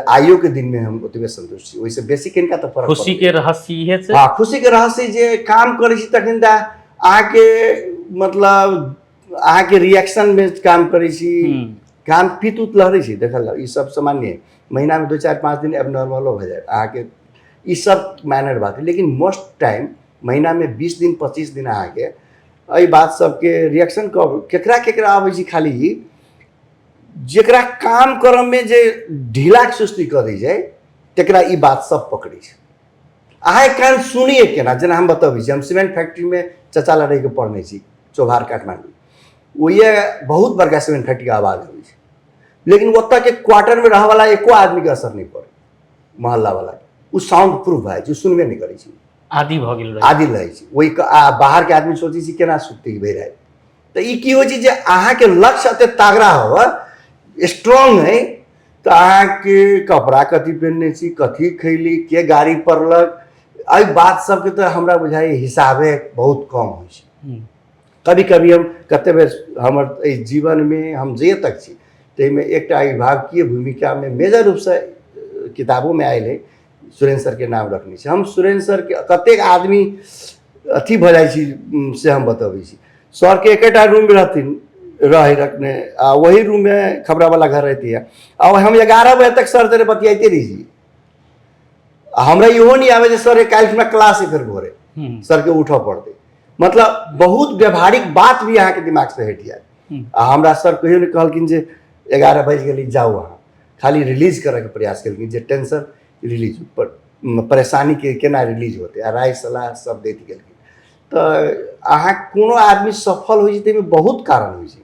आइयो के दिनमे हम ओतबे संतुष्ट छी, ओहिसँ बेसी किनका तऽ फरक। खुशीके रहस्य इहे छै। हँ, खुशीके रहस्य जे काम करै छी तखन तऽ अहाँके मतलब अहाँके रिएक्शनमे काम करै छी, काम पित उत लहरै छै, देखल जाउ ई सब सामान्य है, महीनामे 2 4 5 दिन एबनॉर्मलो भऽ जायत अहाँके, ई सब माइनर बात है, लेकिन मोस्ट टाइम महीनामे 20 दिन 25 दिन अहाँके एहि बात सबके रिएक्शन कब केकरा केकरा आबै छै, खाली जेकरा काम करऽमे जे ढीला सुस्ती कऽ दै छै तकरा ई बात सब पकड़ै छै। अहाँके कान सुनिए केना, जेना हम बतबै छी, हम सीमेंट फैक्ट्रीमे चचा लड़ैके पढ़ने छी, चौभार काठमाण्डू, ओहिए बहुत बड़का सीमेंट फैक्ट्रीके आवाज अबै छै, लेकिन ओतऽके क्वार्टरमे रहऽवला एको आदमीके असर नहि पड़ै, मोहल्लावलाके। ओ साउंड प्रूफ भए जाइ छै, ओ सुनबे नहि करै छै, आदि भऽ गेल रहै, आदि रहै छै ओहि। आ बाहरके आदमी सोचै छै केना सुततै भरि राति। तऽ ई की होइ छै जे अहाँके लक्ष्य एते तगड़ा होबऽ, स्ट्रॉन्ग है, तऽ अहाँके कपड़ा कथी पहिनने छी, कथी खैली, के गाड़ी पड़लक, एहि बात सबके तऽ हमरा बुझाइए हिसाबे बहुत कम होइ छै। कभी कभी हम कते बेर हमर एहि जीवनमे हम जे तक छी ताहिमे एकटा अभिभावकीय भूमिकामे मेजर रूपसँ किताबोमे आयल है, सुरेन्द्र सरके नाम रखने छी हम। सुरेन्द्र सरके कतेक आदमी अथी भऽ जाइ छी से हम बतबै छी। सरके एकेटा रूम रहथिन रहे रखने, आ वही रूममे खबरावला घर रहती है, आ हम 11 बजे तक सर जरे बतियाइते रही छी। आ हमरा इहो नहि आबै जे सर काल्हि हमरा क्लास है, फेर भोरे सरके उठऽ पड़तै। मतलब बहुत व्यवहारिक बात भी अहाँके दिमागसँ हटि जायत। आ हमरा सर कहियो नहि कहलखिन जे 11 बाजि गेलै जाउ अहाँ, खाली रिलीज करैके प्रयास केलखिन जे टेंशन रिलीज पर परेशानीके केना रिलीज होतै, आ राय सलाह सब दैत गेलखिन। तऽ अहाँ कोनो आदमी सफल होइ छै ताहिमे बहुत कारण होइ छै,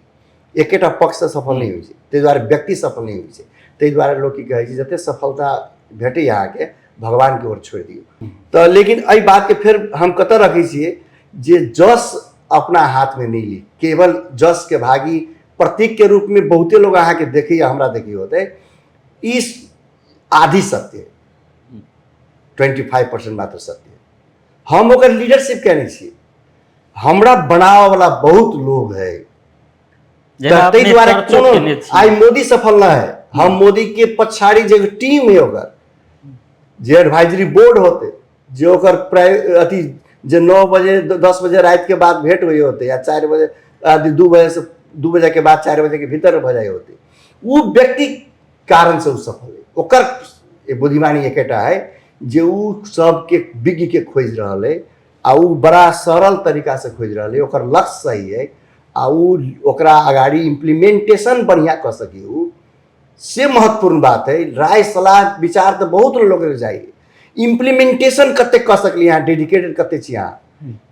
एकेटा पक्षसँ सफल नहि होइ छै, ताहि दुआरे व्यक्ति सफल नहि होइ छै। ताहि दुआरे लोक की कहै छै, जतेक सफलता भेटैए अहाँके भगवानके ओर छोड़ि दियौ। तऽ लेकिन एहि बातके फेर हम कतऽ रखै छियै जे जस अपना हाथमे नहि ली, केवल जसके भागी प्रतीकके रूपमे बहुते लोग अहाँके देखैए, हमरा देखै होतै, ई आधी सत्य है, 25% मात्र सत्य है। हम ओकर लीडरशिप केने छियै, हमरा बनाबऽवला बहुत लोग है। जेना ताहि अपने दुआरे चर्चो कोनो केने छी। आइ मोदी सफल न है, हम मोदी के पछाड़ी जे टीम है, ओकर जे एडवाइजरी बोर्ड होते, जे ओकर प्राइ अथी जे 9 बजे 10 बजे राति के बाद भेंट हुई होते, या 4 बजे आदि 2 बजे से 2 बजे के बाद 4 बजे के भीतर भऽ जाइ होते, ओ व्यक्ति कारण से ओ सफल है। ओकर बुद्धिमानी एकेटा है जे ओ सबके विज्ञ के खोजि रहल है, आ ओ बड़ा सरल तरीका से खोजि रहल है, ओकर लक्ष्य सही है, आ ओ ओकरा अगाड़ी इम्प्लीमेंटेशन बढ़िया कऽ सकी ओ, से महत्वपूर्ण बात है। राय सलाह विचार तऽ बहुत लोग जाइए, इम्प्लीमेंटेशन कते कऽ सकली अहाँ, डेडिकेटेड कते छी अहाँ,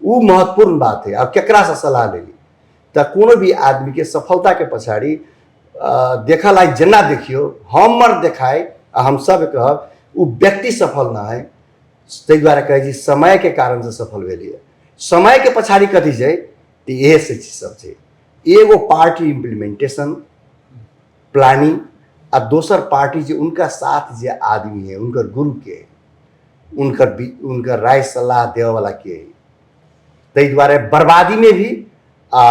ओ महत्वपूर्ण बात है। आ केकरासँ सलाह लेली। तऽ कोनो भी आदमीके सफलताके पछाड़ी देखल आइ जेना देखियौ हमर देखाय, आ हम सब कहब ओ व्यक्ति सफल न है। ताहि दुआरे कहै छी समयके कारणसँ सफल भेलियै। समयके पछाड़ी कथी छै तऽ इएह से चीज सब छै। एगो पार्टी इम्प्लीमेंटेशन प्लानिंग, आ दोसर पार्टी जे उनका साथ जे आदमी है, उनकर गुरु के है, उनकर राय सलाह देववाला के है। ताहि दुआरे बर्बादीमे भी आ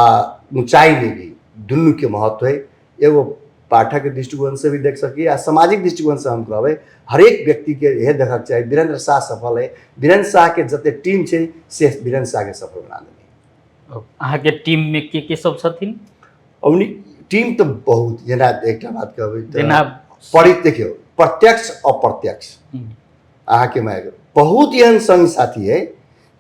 ऊँचाइमे भी दुनूके महत्व है। एगो पाठकके दृष्टिकोणसँ भी देख सकी आ सामाजिक दृष्टिकोणसँ हम कहबै हरेक व्यक्तिके इएह देखक चाही। वीरेंद्र शाह सफल है, वीरेंद्र शाहके जते टीम छै से वीरेंद्र शाहके सफल बना देने। अहाँके टीममे के के सब छथिन? अवनी टीम तऽ बहुत, जेना एकटा बात कहबै तऽ जेना परि देखियौ प्रत्यक्ष अप्रत्यक्ष अहाँके माय बहुत एहन संग साथी है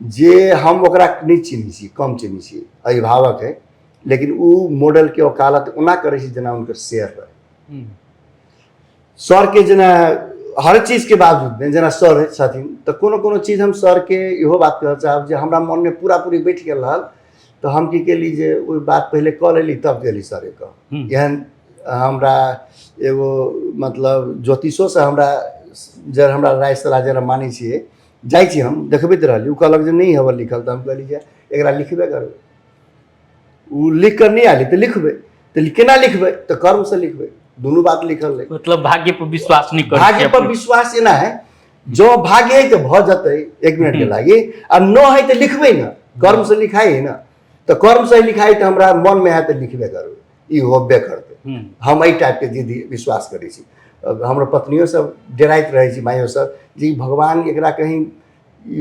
जे हम ओकरा नहि चिन्है छी, कम चिन्है छी, अभिभावक है, लेकिन ओ मॉडलके वकालत ओना करै छै जेना हुनकर शेयर रहै। सरके जेना हर चीजके बावजूद जेना सर छथिन तऽ कोनो कोनो चीज हम सरके इहो बात कहऽ चाहब जे हमरा मनमे पूरा पूरी बैठ गेल रहल, तऽ हम की केली जे ओहि बात पहिले कऽ लेली तब गेली सरे कह। एहन हमरा एगो मतलब ज्योतिषोसँ हमरा जे हमरा राय सलाह जेना मानै छियै, जाइ छी हम देखबैत रहली, ओ कहलक जे नहि हबऽ लिखल, तऽ हम कहली जे एकरा लिखबे करबै। ओ लिख कऽ नहि आयली तऽ लिखबै तऽ केना लिखबै, तऽ कर्मसँ लिखबै, दुनू बात लिखल रहै। मतलब भाग्य पर विश्वास नहि करै भाग्य पर विश्वास एना है, जो भाग्य है तऽ भऽ जेतै 1 मिनट के लागी, आ न है तऽ लिखबै ने, कर्मसँ लिखाइ है ने, तऽ कर्मसँ लिखाइ तऽ हमरा मनमे है तऽ लिखबे करबै, ई होबे करतै। हम एहि टाइपके दीदी विश्वास करै छी। हमर पत्नियो सब डराइत रहै छी, माइयो सब, जे ई भगवान एकरा कहीं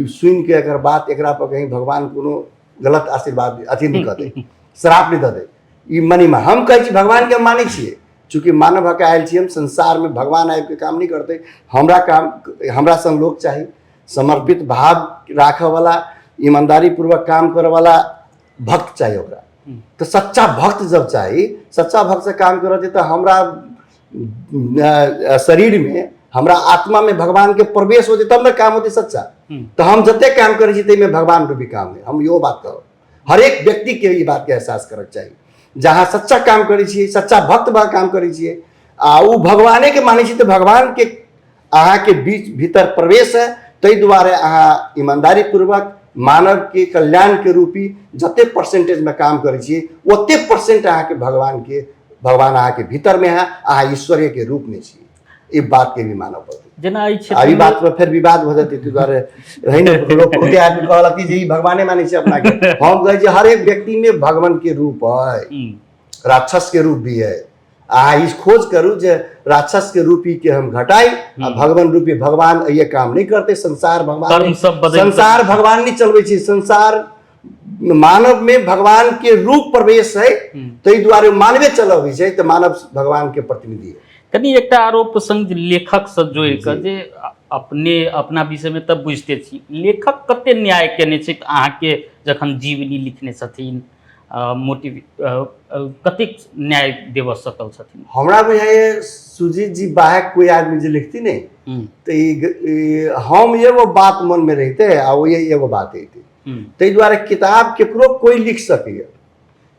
सुनिके एकर बात एकरा पर कहीं भगवान कोनो गलत आशीर्वाद अथी नहि कऽ दे, श्राप नहि दऽ दे, ई मनीमा। हम कहै छी भगवानके हम मानै छियै, चूँकि मानव भऽ कऽ आयल छी हम संसारमे, भगवान आबिके काम नहि करतै, हमरा काम हमरा सन लोक चाही, समर्पित भाव राखऽवला, ईमानदारी पूर्वक काम करऽवला, भक्त चाही ओकरा। तऽ सच्चा भक्त जब चाही, सच्चा भक्त से काम करत तऽ हमरा शरीरमे, हमरा आत्मामे भगवानके प्रवेश होतै तब ने काम होतै सच्चा। तऽ हम जते काम करै छी ताहिमे भगवान रूपी काम है। हम इहो बात कहब, हरेक व्यक्तिके ई बातके एहसास करऽके चाही, जहाँ सच्चा काम करै छियै, सच्चा भक्त भऽ काम करै छियै आ ओ भगवानेके मानै छी तऽ भगवानके अहाँके बीच भीतर प्रवेश है। ताहि दुआरे अहाँ ईमानदारी पूर्वक मानवके कल्याणके रूपी जते परसेंटेजमे काम करै छियै ओते परसेंट अहाँके भगवानके, भगवान अहाँके भीतरमे है, अहाँ ईश्वरीयके रूपमे छी। ई बातके भी मानऽ पड़तै। जेना एहि आ ई क्षेत्रमे बात पर फेर विवाद भऽ जेतै, ताहि दुआरे रही ने लोक बहुते आदमी कहलक कि जे ई भगवाने मानै छै अपनाके। हम कहै छी हरेक व्यक्तिमे भगवानके रूप है, राक्षसके रूप भी है। अहाँ ई खोज करू जे राक्षसके रूपी के हम घटाई आ भगवान रूपी भगवान ये काम नहीं करते। संसार भगवान कर्म सब बदलि संसार भगवान नहीं चलबै छै। संसार मानव में भगवान के रूप प्रवेश है, ताहि दुआरे मानवे चलबै छै, तऽ मानव भगवान के प्रतिनिधि है। कनि एकटा आरोप प्रसंग जे लेखक से जोड़ि कऽ जे अपने अपना विषयमे तऽ बुझिते छी, लेखक कते न्याय केने छै अहाँके जखन जीवनी लिखने छथिन, मोटिव कतेक न्याय देबऽ सकल छथिन? हमरा बुझाइए सुजीत जी बाहर कोई आदमी जे लिखती नहीं तऽ हम एगो बात मनमे रहिते आ ओ एगो बात अइते, ताहि दुआरे किताब केकरो कोई लिख सकैए,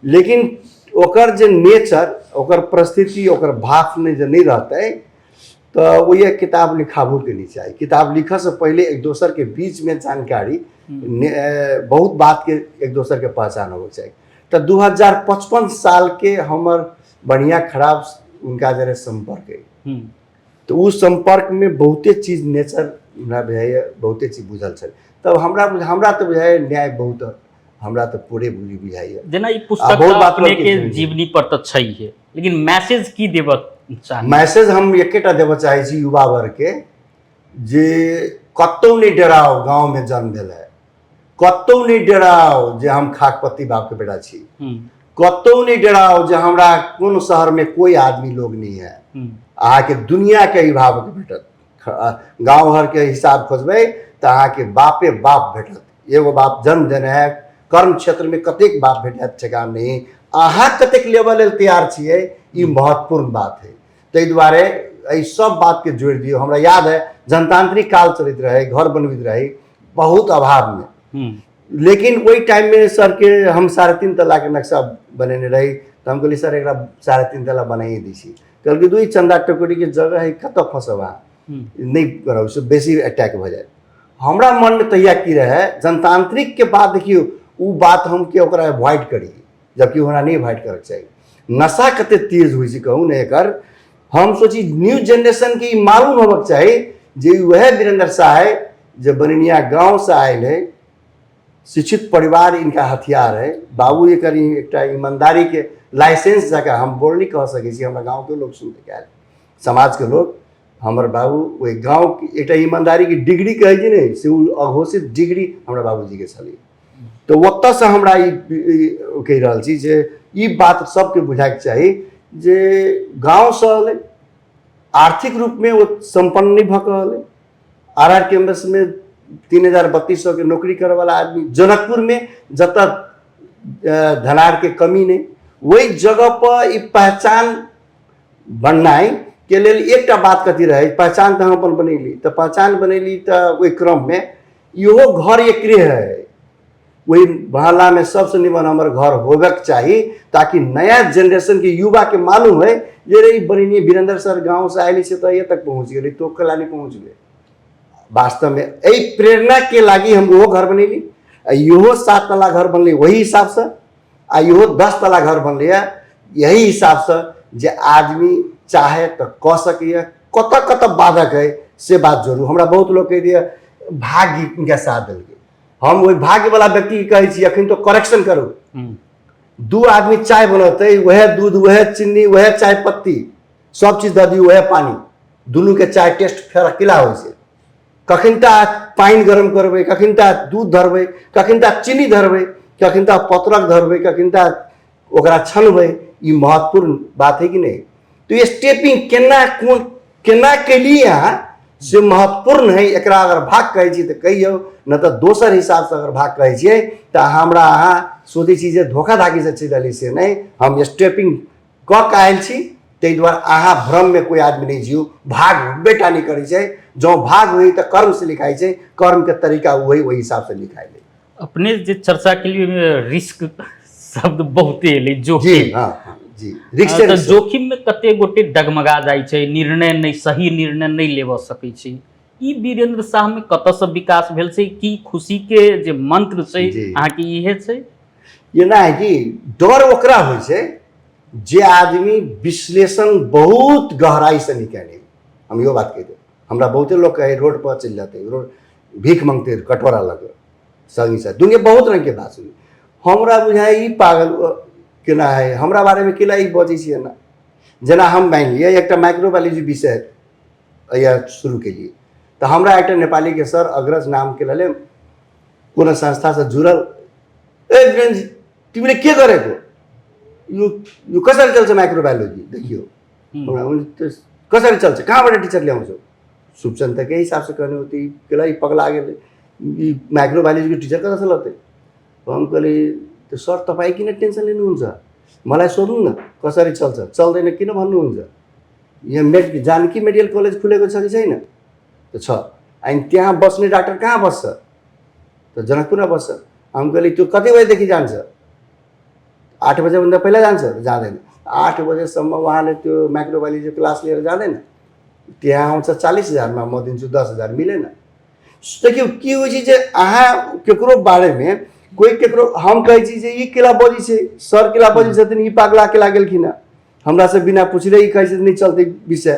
लेकिन ओकर जे नेचर, ओकर परिस्थिति, ओकर भाषमे जे नहि रहतै तऽ ओ ये किताब लिखाबोके नहि चाही। किताब लिखऽसँ पहिले एक दोसरके बीचमे जानकारी, बहुत बातके एक दोसरके पहचान होबऽके चाही। तऽ 2055 सालके हमर बढ़िआँ खराब उनका जरे सम्पर्क अइ, तऽ ओ सम्पर्कमे बहुते चीज नेचर हमरा बुझाइए बहुते चीज बुझल छल। तब हमरा हमरा तऽ बुझाइए न्याय बहुत हमरा तऽ पूरे बुझाइए। जेना ई पुस्तक बहुत बात अपने के पर जीवनी पर तऽ छैहे, लेकिन मैसेज की देबऽ चाही? मैसेज हम एकेटा देबऽ चाहै छी युवा वर्गके जे कतहु नहि डराउ, गाँवमे जन्म भेल है, कतहु नहि डराउ जे हम खाकपति बापके बेटा छी, कतहु नहि डराउ जे हमरा कोन शहरमे कोइ आदमी लोग नहीं है। अहाँके दुनिआके अभिभावक भेटत। गाँव घरके हिसाब खोजबै तऽ अहाँके बापे बाप भेटत। एगो बाप जन्म देने है, कर्म क्षेत्रमे कतेक बाप भेटत ठेकान नहीं। अहाँ कतेक लेबऽ लेल तैयार छियै ई महत्वपूर्ण बात है। ताहि दुआरे एहि सब बातके जोड़ि दियौ। हमरा याद है जनतांत्रिक काल चलैत रहै, घर बनबैत रही बहुत अभावमे, लेकिन ओहि टाइममे सरके हम 3.5 तलाके नक्शा बनेने रही, तऽ हम कहलियै सर एकरा 3.5 तला बनाइए दै छी। कहलकै दू चन्दा टकोरीके जगह है, कतऽ फँसब अहाँ, नहि बनाउ, से बेसी अटैक भऽ जायत। हमरा मनमे तहिया की रहै, जनतांत्रिकके बात देखियौ ओ बात हम के ओकरा एवॉइड करी, जबकि हमरा नहि एवॉइड करऽके चाही। नशा कते तेज होइ छै कहू ने एकर। हम सोची न्यू जेनरेशनके ई मालूम होबक चाही जे वएह वीरेंद्र शाह है जे बनिनिया गाँवसँ आयल है, शिक्षित परिवार इनका हथियार है, बाबू एकर एकटा ईमानदारीके लाइसेंस जकाँ हम बोल नहि कह सकै छी। हमरा गाँवके लोक सुनते आयल, समाजके लोक, हमर बाबू ओहि गाँवके एकटा ईमानदारीके डिग्री कहै छै ने, से ओ अघोषित डिग्री हमरा बाबूजीके छलै। तऽ ओतऽसँ हमरा ई कहि रहल छी जे ई बात सबके बुझाइके चाही जे गाँवसँ अलै, आर्थिक रूपमे ओ सम्पन्न नहि भऽ कऽ अलै, आर आर कैम्पसमे 3200 के नौकरी करऽवला आदमी जनकपुरमे जतऽ धनारके कमी नहि, ओहि जगहपर ई पहचान बननाइ के लेल एकटा बात कथी रहै, पहचान तऽ हम अपन बनैली, तऽ पहचान बनैली तऽ ओहि क्रममे इहो घर एकरे है, ओहि मोहल्लामे सबसँ निमन हमर घर होबक चाही, ताकि नया जेनरेशनके युवाके मालूम है जे रे ई बनेनी वीरेंद्र सर गाँवसँ आयल छै तऽ एतऽ तक पहुँच गेलै, तो कला नहि पहुँच गेलै। वास्तवमे एहि प्रेरणाके लागि हम ओहो घर बनैली, आ इहो 7 तला घर बनलै ओहि हिसाबसँ, आ इहो 10 तला घर बनलैए यही हिसाबसँ जे आदमी चाहे तऽ कऽ सकैए। कतऽ कतऽ बाधक है से बात जरूर। हमरा बहुत लोक कहि दिए भाग्य इनका साथ देलकै, हम ओहि भाग्यवला व्यक्तिके कहै छी अखन तो करेक्शन करू। 2 आदमी चाय बनौतै, वएह दूध, वएह चीनी, वएह चाय पत्ती, सब चीज दऽ दियौ, वएह पानी, दुनूके चाय टेस्ट फेर अकेला होइ छै। कखन ता पानि गरम करबै, कखन ता दूध धरबै, कखन ता चीनी धरबै, कखन ता पत्रक धरबै, कखन ता ओकरा छनबै, ई महत्वपूर्ण बात है कि नहि? तऽ स्टेपिंग केना कोन केना केलियै अहाँ से महत्वपूर्ण है। एकरा अगर भाग कहै छी तऽ कहियौ, नहि तऽ दोसर हिसाबसँ अगर भाग कहै छियै तऽ हमरा अहाँ सोचै छी जे धोखाधाकीसँ चलि रहलै, से नहि। हम स्टेपिंग कऽ कऽ आयल छी, ताहि दुआरे अहाँ भ्रममे कोइ आदमी नहि जियू। भाग होबे टा नहि करै छै, जँ भाग होइ तऽ कर्मसँ लिखाइ छै, कर्मके तरीका वही ओहि हिसाबसँ लिखाइ छै। अपने जे चर्चा के लिए रिस्क शब्द बहुते एलै, जोखिम। जी हाँ, हाँ जी, रिस्क। तऽ जोखिम में कते गोटे डगमगा जाइ छै, निर्णय नहि, सही निर्णय नहि लेबऽ सकै छै। ई वीरेंद्र शाह में कतऽसँ विकास भेल छै? की खुशी के जे मंत्र छै अहाँके इहे छै? एना है कि डर ओकरा होइ छै जे आदमी विश्लेषण बहुत गहराइसँ निकाले। हम इहो बात कहि देब, हमरा बहुते लोक कहै रोड पर चलि जेतै, रोड भीख मांगते, कटोरा लगे संगी साथ, दुनिया बहुत रंगके बात सुनी। हमरा बुझाइ ई पागल केना है, हमरा बारेमे केना ई बजै छै एना। जेना हम मानि लिअ एकटा माइक्रोबायोलॉजी विषय या शुरू केलियै तऽ हमरा एकटा नेपालीके सर अग्रज नामके रहलै, कोनो संस्थासँ जुड़ल, ए वीरेन जी, तिमीले के गरेको यो, यो कसरी चल्छ माइक्रोबायोलोजी? देखियो हमरा कसरी चल्छ, कहाँबाट टिचर ल्याउँछौ? शुभचन्तकै हिसाबसँ कहने होतै, ई केला ई पगला गेलै, ई माइक्रोबायोलोजीको टिचर कता ल्याउँदै? हम कहली त्यो सर तपाईँ किन टेन्सन लिनुहुन्छ, मलाई सोध्नु न कसरी चल्छ, चल्दैन किन भन्नुहुन्छ? यहाँ जानकी मेडिकल कलेज खुलेको छ कि छैन? त छ। अनि त्यहाँ बस्ने डाक्टर कहाँ बस्छ? त जनकपुरमा बस्छ। हम कहली त्यो कति बजीदेखि जान्छ? 8 बजेभन्दा पहिला जान्छ? जाँदैन। 8 बजेसम्म उहाँले त्यो माइक्रोबायोलोजी क्लास लिएर जाँदैन? त्यहाँ आउँछ 40,000मा, म दिन्छु 10,000, मिलेन। देखियौ की होइ छै जे अहाँ केकरो बारेमे कोइ केकरो, हम कहै छी जे ई केला बजै छै, सर केला बजै छथिन, ई पागला केला गेलखिन हँ, हमरासँ बिना पुछले ई कहै छथिन नहि चलतै विषय।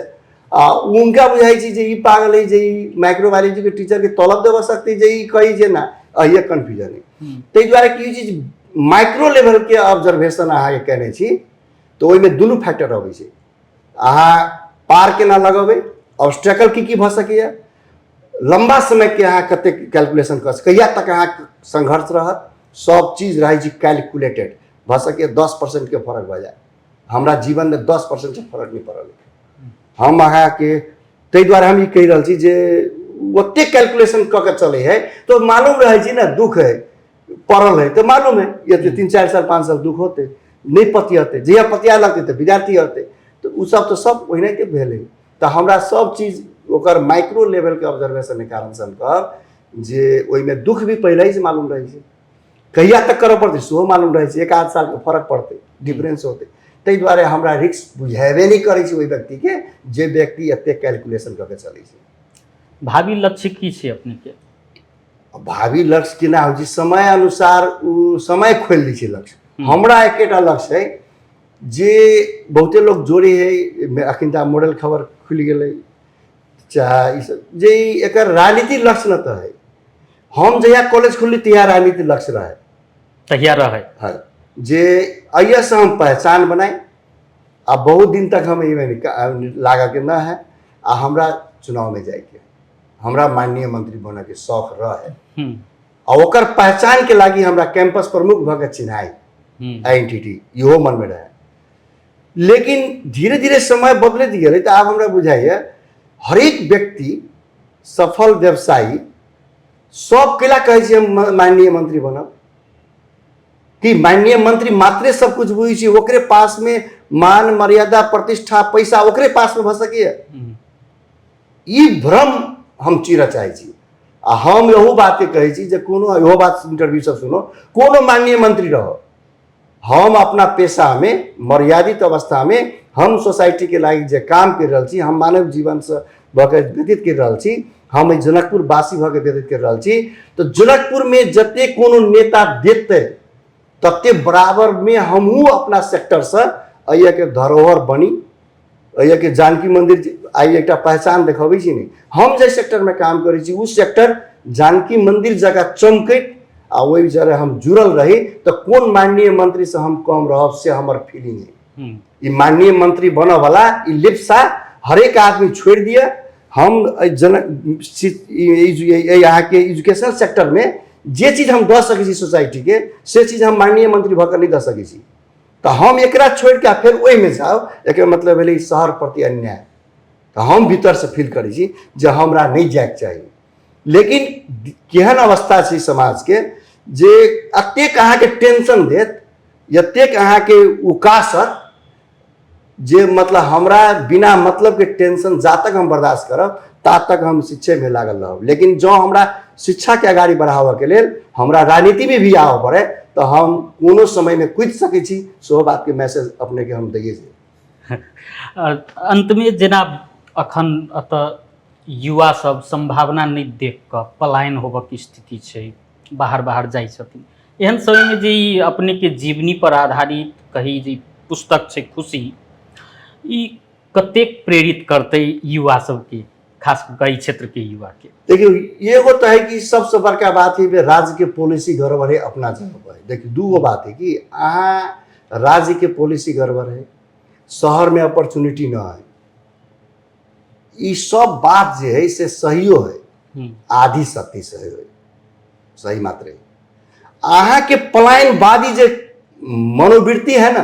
आ हुनका बुझाइ छै जे ई पागल है, जे ई माइक्रोबायोलॉजीके टीचरके तलब देबऽ सकतै जे ई कहै जे ना, अहिए कन्फ्यूजन है। ताहि दुआरे की होइ छै जे माइक्रो लेवलके ऑब्जर्वेशन अहाँके केने छी तऽ ओहिमे दुनू फैक्टर अबै छै, अहाँ पार केना लगेबै, ऑब्स्टेकल की की भऽ सकैए, लम्बा समयके अहाँ कतेक कैलकुलेशन कऽ कहिया तक अहाँ संघर्ष रहत, सब चीज रहै छै कैलकुलेटेड। भऽ सकैए 10%के फरक भऽ जाए, हमरा जीवनमे 10%के फरक नहि पड़ल। हम अहाँके ताहि दुआरे हम ई कहि रहल छी जे ओतेक कैलकुलेशन कऽ के चलै है तऽ मालूम रहै छै ने, दुख है पड़ल है तऽ मालूम है ये 3-4 साल 5 साल दुख होतै, नहि पतियतै, जहिया पतिया लगतै तऽ विद्यार्थी होतै, तऽ ओ सब तऽ सब ओहिनाके भेलै। तऽ हमरा सब चीज ओकर माइक्रो लेवलके ऑब्जर्वेशनके कारणसँ हम कहब जे ओहिमे दुख भी पहिलहिसँ मालूम रहै छै, कहिया तक करऽ पड़तै सेहो मालूम रहै छै, 1-आध सालके फरक पड़तै, डिफरेंस होतै। ताहि दुआरे हमरा रिस्क बुझेबे नहि करै छै ओहि व्यक्तिके जे व्यक्ति एतेक कैलकुलेशन कऽ के चलै छै। भावी लक्ष्य की छै अपनेके? भावी लक्ष्य केना होइ छै, समय अनुसार ओ समय खोलि दै छै लक्ष्य। हमरा एकेटा लक्ष्य है जे बहुते लोग जोड़े है, अखन तऽ मॉडल खबर खुलि गेलै, चाहे ई सब जे एकर राजनीति लक्ष्य न तऽ है। हम जहिया कॉलेज खोलली तहिया राजनीति लक्ष्य रहे, तहिया रहे। हाँ, जे अइसे हम पहचान बनाई आ बहुत दिन तक हम एहिमे लागऽके न है आ हमरा चुनावमे जाइके, हमरा माननीय मंत्री बनऽके शौक रहे आ ओकर पहचानके लागी हमरा कैंपस प्रमुख भऽ के चिन्हाई आइडेंटिटी इहो मनमे रहे। लेकिन धीरे धीरे समय बदलैत गेलै तऽ आब हमरा बुझाइए हरेक व्यक्ति सफल व्यवसायी सब केला कहै छै हम माननीय मंत्री बनब, कि माननीय मंत्री मात्रे सब कुछ बुझै छै, ओकरे पासमे मान मर्यादा प्रतिष्ठा पैसा ओकरे पासमे भऽ सकैए। ई भ्रम हम चीरऽ चाहै छी। आ हम इहो बातके कहै छी जे कोनो इहो बात इंटरव्यू सब सुनो, कोनो माननीय मंत्री रहो, हम अपना पेशामे मर्यादित अवस्थामे हम सोसाइटीके लागि जे काम करि रहल छी, हम मानव जीवनसँ भऽ के व्यतीत करि रहल छी, हम एहि जनकपुरवासी भऽ के व्यतीत करि रहल छी, तऽ जनकपुरमे जतेक कोनो नेता देतै तते बराबरमे हमहूँ अपना सेक्टरसँ एहिके धरोहर बनी, एहिके जानकी मन्दिर आइ एकटा पहचान देखबै छी ने। हम जाहि सेक्टरमे काम करै छी ओ सेक्टर जानकी मन्दिर जकाँ चमकैत आ ओहि जरे हम जुड़ल रही तऽ कोन माननीय मंत्रीसँ हम कम रहब, से हमर फीलिंग है। ई माननीय मंत्री बनऽवला ई लिप्सा हरेक आदमी छोड़ि दिअ। हम एहि जनक अहाँके एजुकेशन सेक्टरमे जे चीज हम दऽ सकै छी सोसाइटीके, से चीज हम माननीय मंत्री भऽ कऽ नहि दऽ सकै छी। तऽ हम एकरा छोड़ि कऽ फेर ओहिमे जाउ, एकर मतलब भेलै शहर प्रति अन्याय। तऽ हम भीतरसँ फील करै छी जे हमरा नहि जायके चाही। लेकिन केहन अवस्था छै समाजके जे एतेक अहाँके टेंशन देत, एतेक अहाँके उकासत जे मतलब हमरा बिना मतलब के टेंशन जा तक हम बर्दाश्त करब ता तक हम शिक्षेमे लागल रहब। लेकिन जँ हमरा शिक्षाके अगाडि बढ़ाबऽके लेल हमरा राजनीतिमे भी आबऽ पड़े तऽ हम कोनो समयमे कुदि सकै छी, सेहो बातके मैसेज अपनेके हम दैए छी। अन्तमे जेना अखन एतऽ युवा सब सम्भावना नहि देख कऽ पलायन होबऽके स्थिति छै, बाहर बाहर जाइ छथिन, एहन समयमे जे ई अपनेके जीवनी पर आधारित कही जे पुस्तक छै खुशी, ई कतेक प्रेरित करतै युवा सबके, खास कऽ एहि क्षेत्रके युवाके? देखियौ, एगो तऽ है कि सबसँ बड़का बात है राज्यके पॉलिसी गड़बड़ है अपना जगह पर। देखियौ, दूगो बात है कि अहाँ राज्यके पॉलिसी गड़बड़ है, शहरमे अपॉर्चुनिटी न है, ई सब बात जे है से सहियो है, आधी सत्य सही है, सही मात्र है। अहाँके पलायनवादी जे मनोवृत्ति है ना,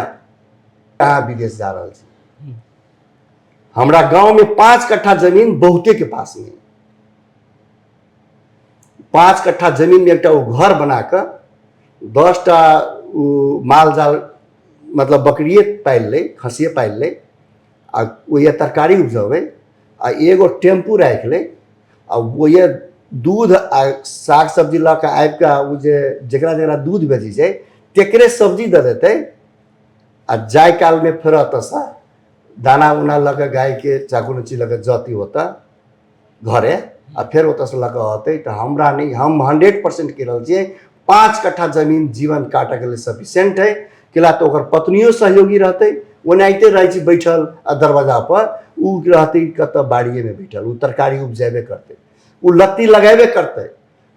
अहाँ विदेश जा रहल छी। हमरा गांव में 5 कट्ठा जमीन बहुते के पास नहीं, 5 कट्ठा जमीन में एकटा ओ घर बना कऽ 10टा ओ माल जाल मतलब बकरिए पालि लै, खसिए पालि लै, आ ओहिए तरकारी उपजबै, आ एगो टेम्पू राखि लै, आ ओहिए दूध आ साग सब्जी लऽ कऽ आबि कऽ ओ जे जकरा जकरा दूध बेचै छै तकरे सब्जी दऽ देतै, आ जाय कालमे फेर ओतऽसँ दाना उना लऽ कऽ गायके चाकू नुची लऽ कऽ जती ओतऽ घरे, आ फेर ओतऽसँ लऽ कऽ अतै। तऽ हमरा नहि, हम 100% कहि रहल छियै, 5 कट्ठा जमीन जीवन काटऽके लेल सफिशियंट है। केला तऽ ओकर पत्नियो सहयोगी रहतै, ओनाहिते रहै छी बैठल आ दरवाजापर, ओ रहतै कतऽ बाड़िएमे बैठल, ओ तरकारी उपजेबे करतै, ओ लत्ती लगेबे करतै,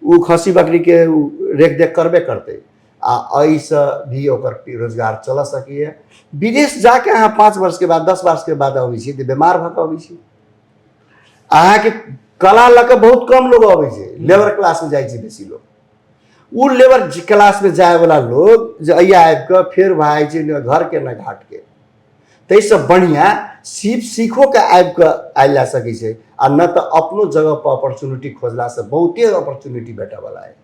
ओ खस्सी बकरीके ओ रेख देख करबे करतै, आ एहिसँ भी ओकर रोजगार चलऽ सकैए। विदेश जाके अहाँ 5 वर्षके बाद 10 वर्षके बाद अबै छी तऽ बेमार भऽ कऽ अबै छी। अहाँके कला लऽ कऽ बहुत कम लोग अबै छै, लेबर क्लासमे जाइ छै बेसी लोग। ओ लेबर क्लासमे जायवला लोग जे अइया आबि कऽ फेर भए जाइ छै ने घरके ने घाटके, ताहिसँ बढ़िआँ सीप सीखोके आबि कऽ आयल जा सकै छै, आ नहि तऽ अपनो जगहपर अपॉर्चुनिटी खोजलासँ बहुते अपॉर्चुनिटी भेटयवला है।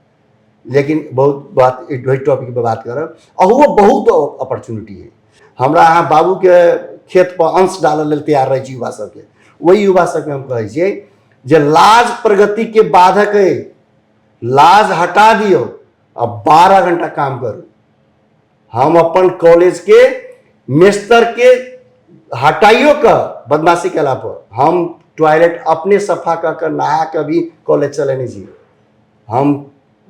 लेकिन बहुत बात ओहि टॉपिकपर बात करब, अहुओ बहुत अपॉर्चुनिटी है। हमरा अहाँ बाबूके खेतपर अंश डालऽ लेल तैयार रहै छी युवा सबके, ओहि युवा सबके हम कहै छियै जे लाज प्रगतिके बाधक है, लाज हटा दियौ आ 12 घंटा काम करू। हम अपन कॉलेजके मेस्तर के हटाइयो कऽ बदमाशी केला पर हम टॉयलेट अपने सफा कऽ कऽ नहा कऽ भी कॉलेज चलेने छी। हम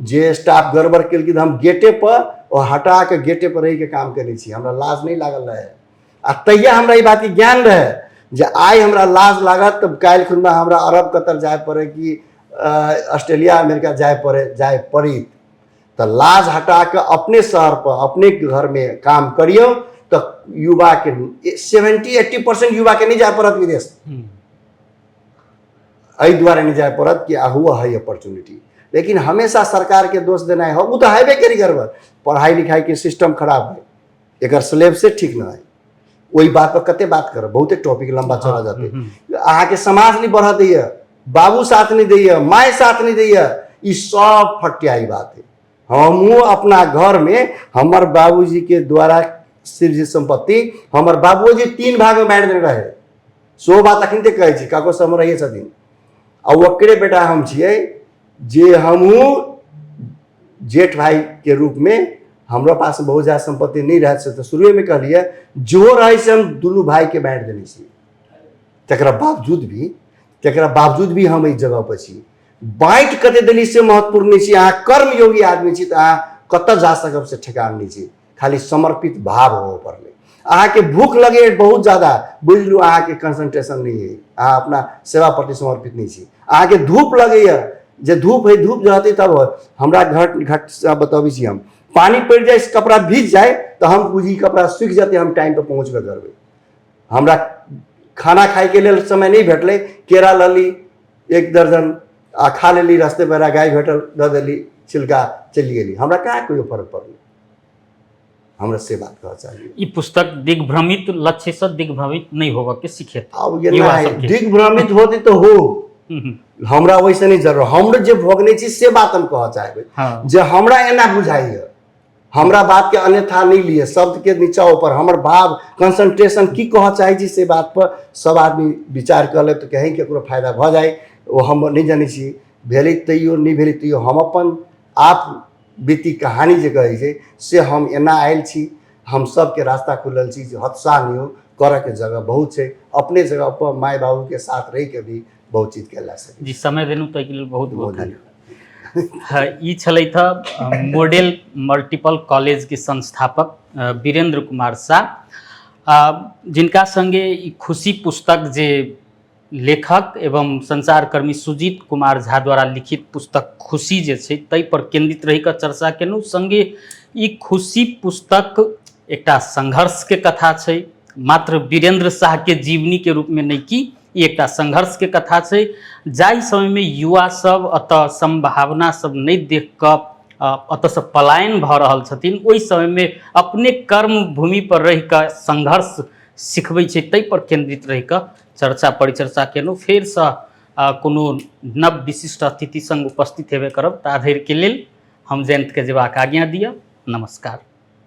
जे स्टाफ गड़बड़ केलखिन हम गेटे पर ओ हटा कऽ गेटे पर रहिके काम केने छी, हमरा लाज नहि लागल रहै। आ तहिया हमरा ई बातके ज्ञान रहै जे आइ हमरा लाज लागत तऽ काल्हि खुनमे हमरा अरब कतर जाय पड़े कि ऑस्ट्रेलिया अमेरिका जाय पड़े, जाय पड़ी। तऽ लाज हटा कऽ अपने शहर पर अपने घरमे काम करियौ तऽ युवाके 70-80% युवाके नहि जाय पड़त विदेश। एहि दुआरे नहि जाय पड़त कि अहुआ है अपॉर्चुनिटी। लेकिन हमेशा सरकारके दोष देनाइ हो, ओ तऽ हेबे करी गड़बड़। पढ़ाइ लिखाइके सिस्टम खराब है, एकर सिलेबसे ठीक न है, ओहि बात पर कते बात करब, बहुते टॉपिक लंबा चौड़ा जाते। अहाँके समाज नहीं बढ़ऽ दैया, बाबू साथ नहीं दैया, माय साथ नहीं दैया, ई सब फटियाई बात है। हमहूँ अपना घरमे हमर बाबूजी के द्वारा सिर्फ संपत्ति हमर बाबूजी 3 भाग में बांटि देने रहे, सो बात अखन तक कहै छी, काको सब रहिए छथिन। आ ओकरे बेटा हम छियै जे हमहूँ जेठ भाई के रूप में हमरा पास बहुत ज्यादा संपत्ति नहीं रहे से, तो शुरुए में कहलिए जो रहे से हम दुनू भाई के बांटि देने छी। तकरा बावजूद भी हम एहि जगह पर छी। बाँटि कते देली से महत्वपूर्ण नहीं छी, अहाँ कर्मयोगी आदमी छी तऽ अहाँ कतऽ जा सकब से ठेकान नहीं छी, खाली समर्पित भाव होबऽ पड़लै। अहाँके भूख लगे बहुत ज्यादा, बुझि लू अहाँके कंसंट्रेशन नहीं है, अहाँ अपना सेवा प्रति समर्पित नहीं छी। अहाँके धूप लगैए, जे धूप है धूप रहतै तब होत। हमरा घट घट से बतबै छी हम, पानी पड़ि जाए कपड़ा भीज जाए तऽ हम बुझी कपड़ा सूखि जेतै, हम टाइम पर पहुँचबे करबै। हमरा खाना खाइके लेल समय नहि भेटलै, केरा लऽ ली 1 दर्जन आ खा लेली, रस्ते पर गाय भेटल दऽ देली छिलका, चलि गेली, हमरा कहाँ कोइ फर्क पड़लै। हमरा से बात कहऽ चाही। ई पुस्तक दिग्भ्रमित लक्ष्यसँ दिग्भ्रमित नहि होबऽके सिखेतै आब युवा ये सबके। दिग्भ्रमित होते तऽ हो, हमरा ओहिसँ नहि जरूर। हम जे भोगने छी से बात हम कहऽ चाहबै जे हमरा एना बुझाइए, हमरा बात के अन्यथा नहि लिए, शब्द के नीचा ऊपर हमर भाव कंसंट्रेशन की कहऽ चाहै छी से बात पर सब आदमी विचार कऽ लेब तऽ कहीं केकरो फायदा भऽ जाय, ओ हम नहि जनै छी। भेलै तैयो, नहि भेलै तैयो, हम अपन आप बीती कहानी जे कहै छै से हम एना आयल छी। हम सबके रास्ता खुलल छी जे हतोत्साह नहि हो, करऽके जगह बहुत छै, अपने जगह पर माय बाबूके साथ रहिके भी बहुत चीज कयल जा सकै। जी, समय देलहुँ ताहिके लेल बहुत बहुत धन्यवाद। हाँ, ई छलथि हँ मॉडल मल्टीपल कॉलेजके संस्थापक वीरेंद्र कुमार शाह, जिनका संगे ई खुशी पुस्तक जे लेखक एवं संचारकर्मी सुजीत कुमार झा द्वारा लिखित पुस्तक खुशी जे छै ताहि पर केंद्रित रहि कऽ चर्चा केलहुँ। संगे ई खुशी पुस्तक एकटा संघर्षके कथा छै, मात्र वीरेंद्र शाहके जीवनीके रूपमे नहि कि ई एकटा संघर्षके कथा छै। जाहि समयमे युवा सब एतऽ सम्भावना सब नहि देख कऽ एतऽसँ पलायन भऽ रहल छथिन, ओहि समयमे अपने कर्म भूमि पर रहि कऽ संघर्ष सिखबै छै, ताहि पर केंद्रित रहि कऽ चर्चा परिचर्चा केलहुँ। फेरसँ कोनो नव विशिष्ट अतिथि संग उपस्थित हेबे करब, ता धरिके लेल हम जयन्तके जेबाक आज्ञा दिअ। नमस्कार।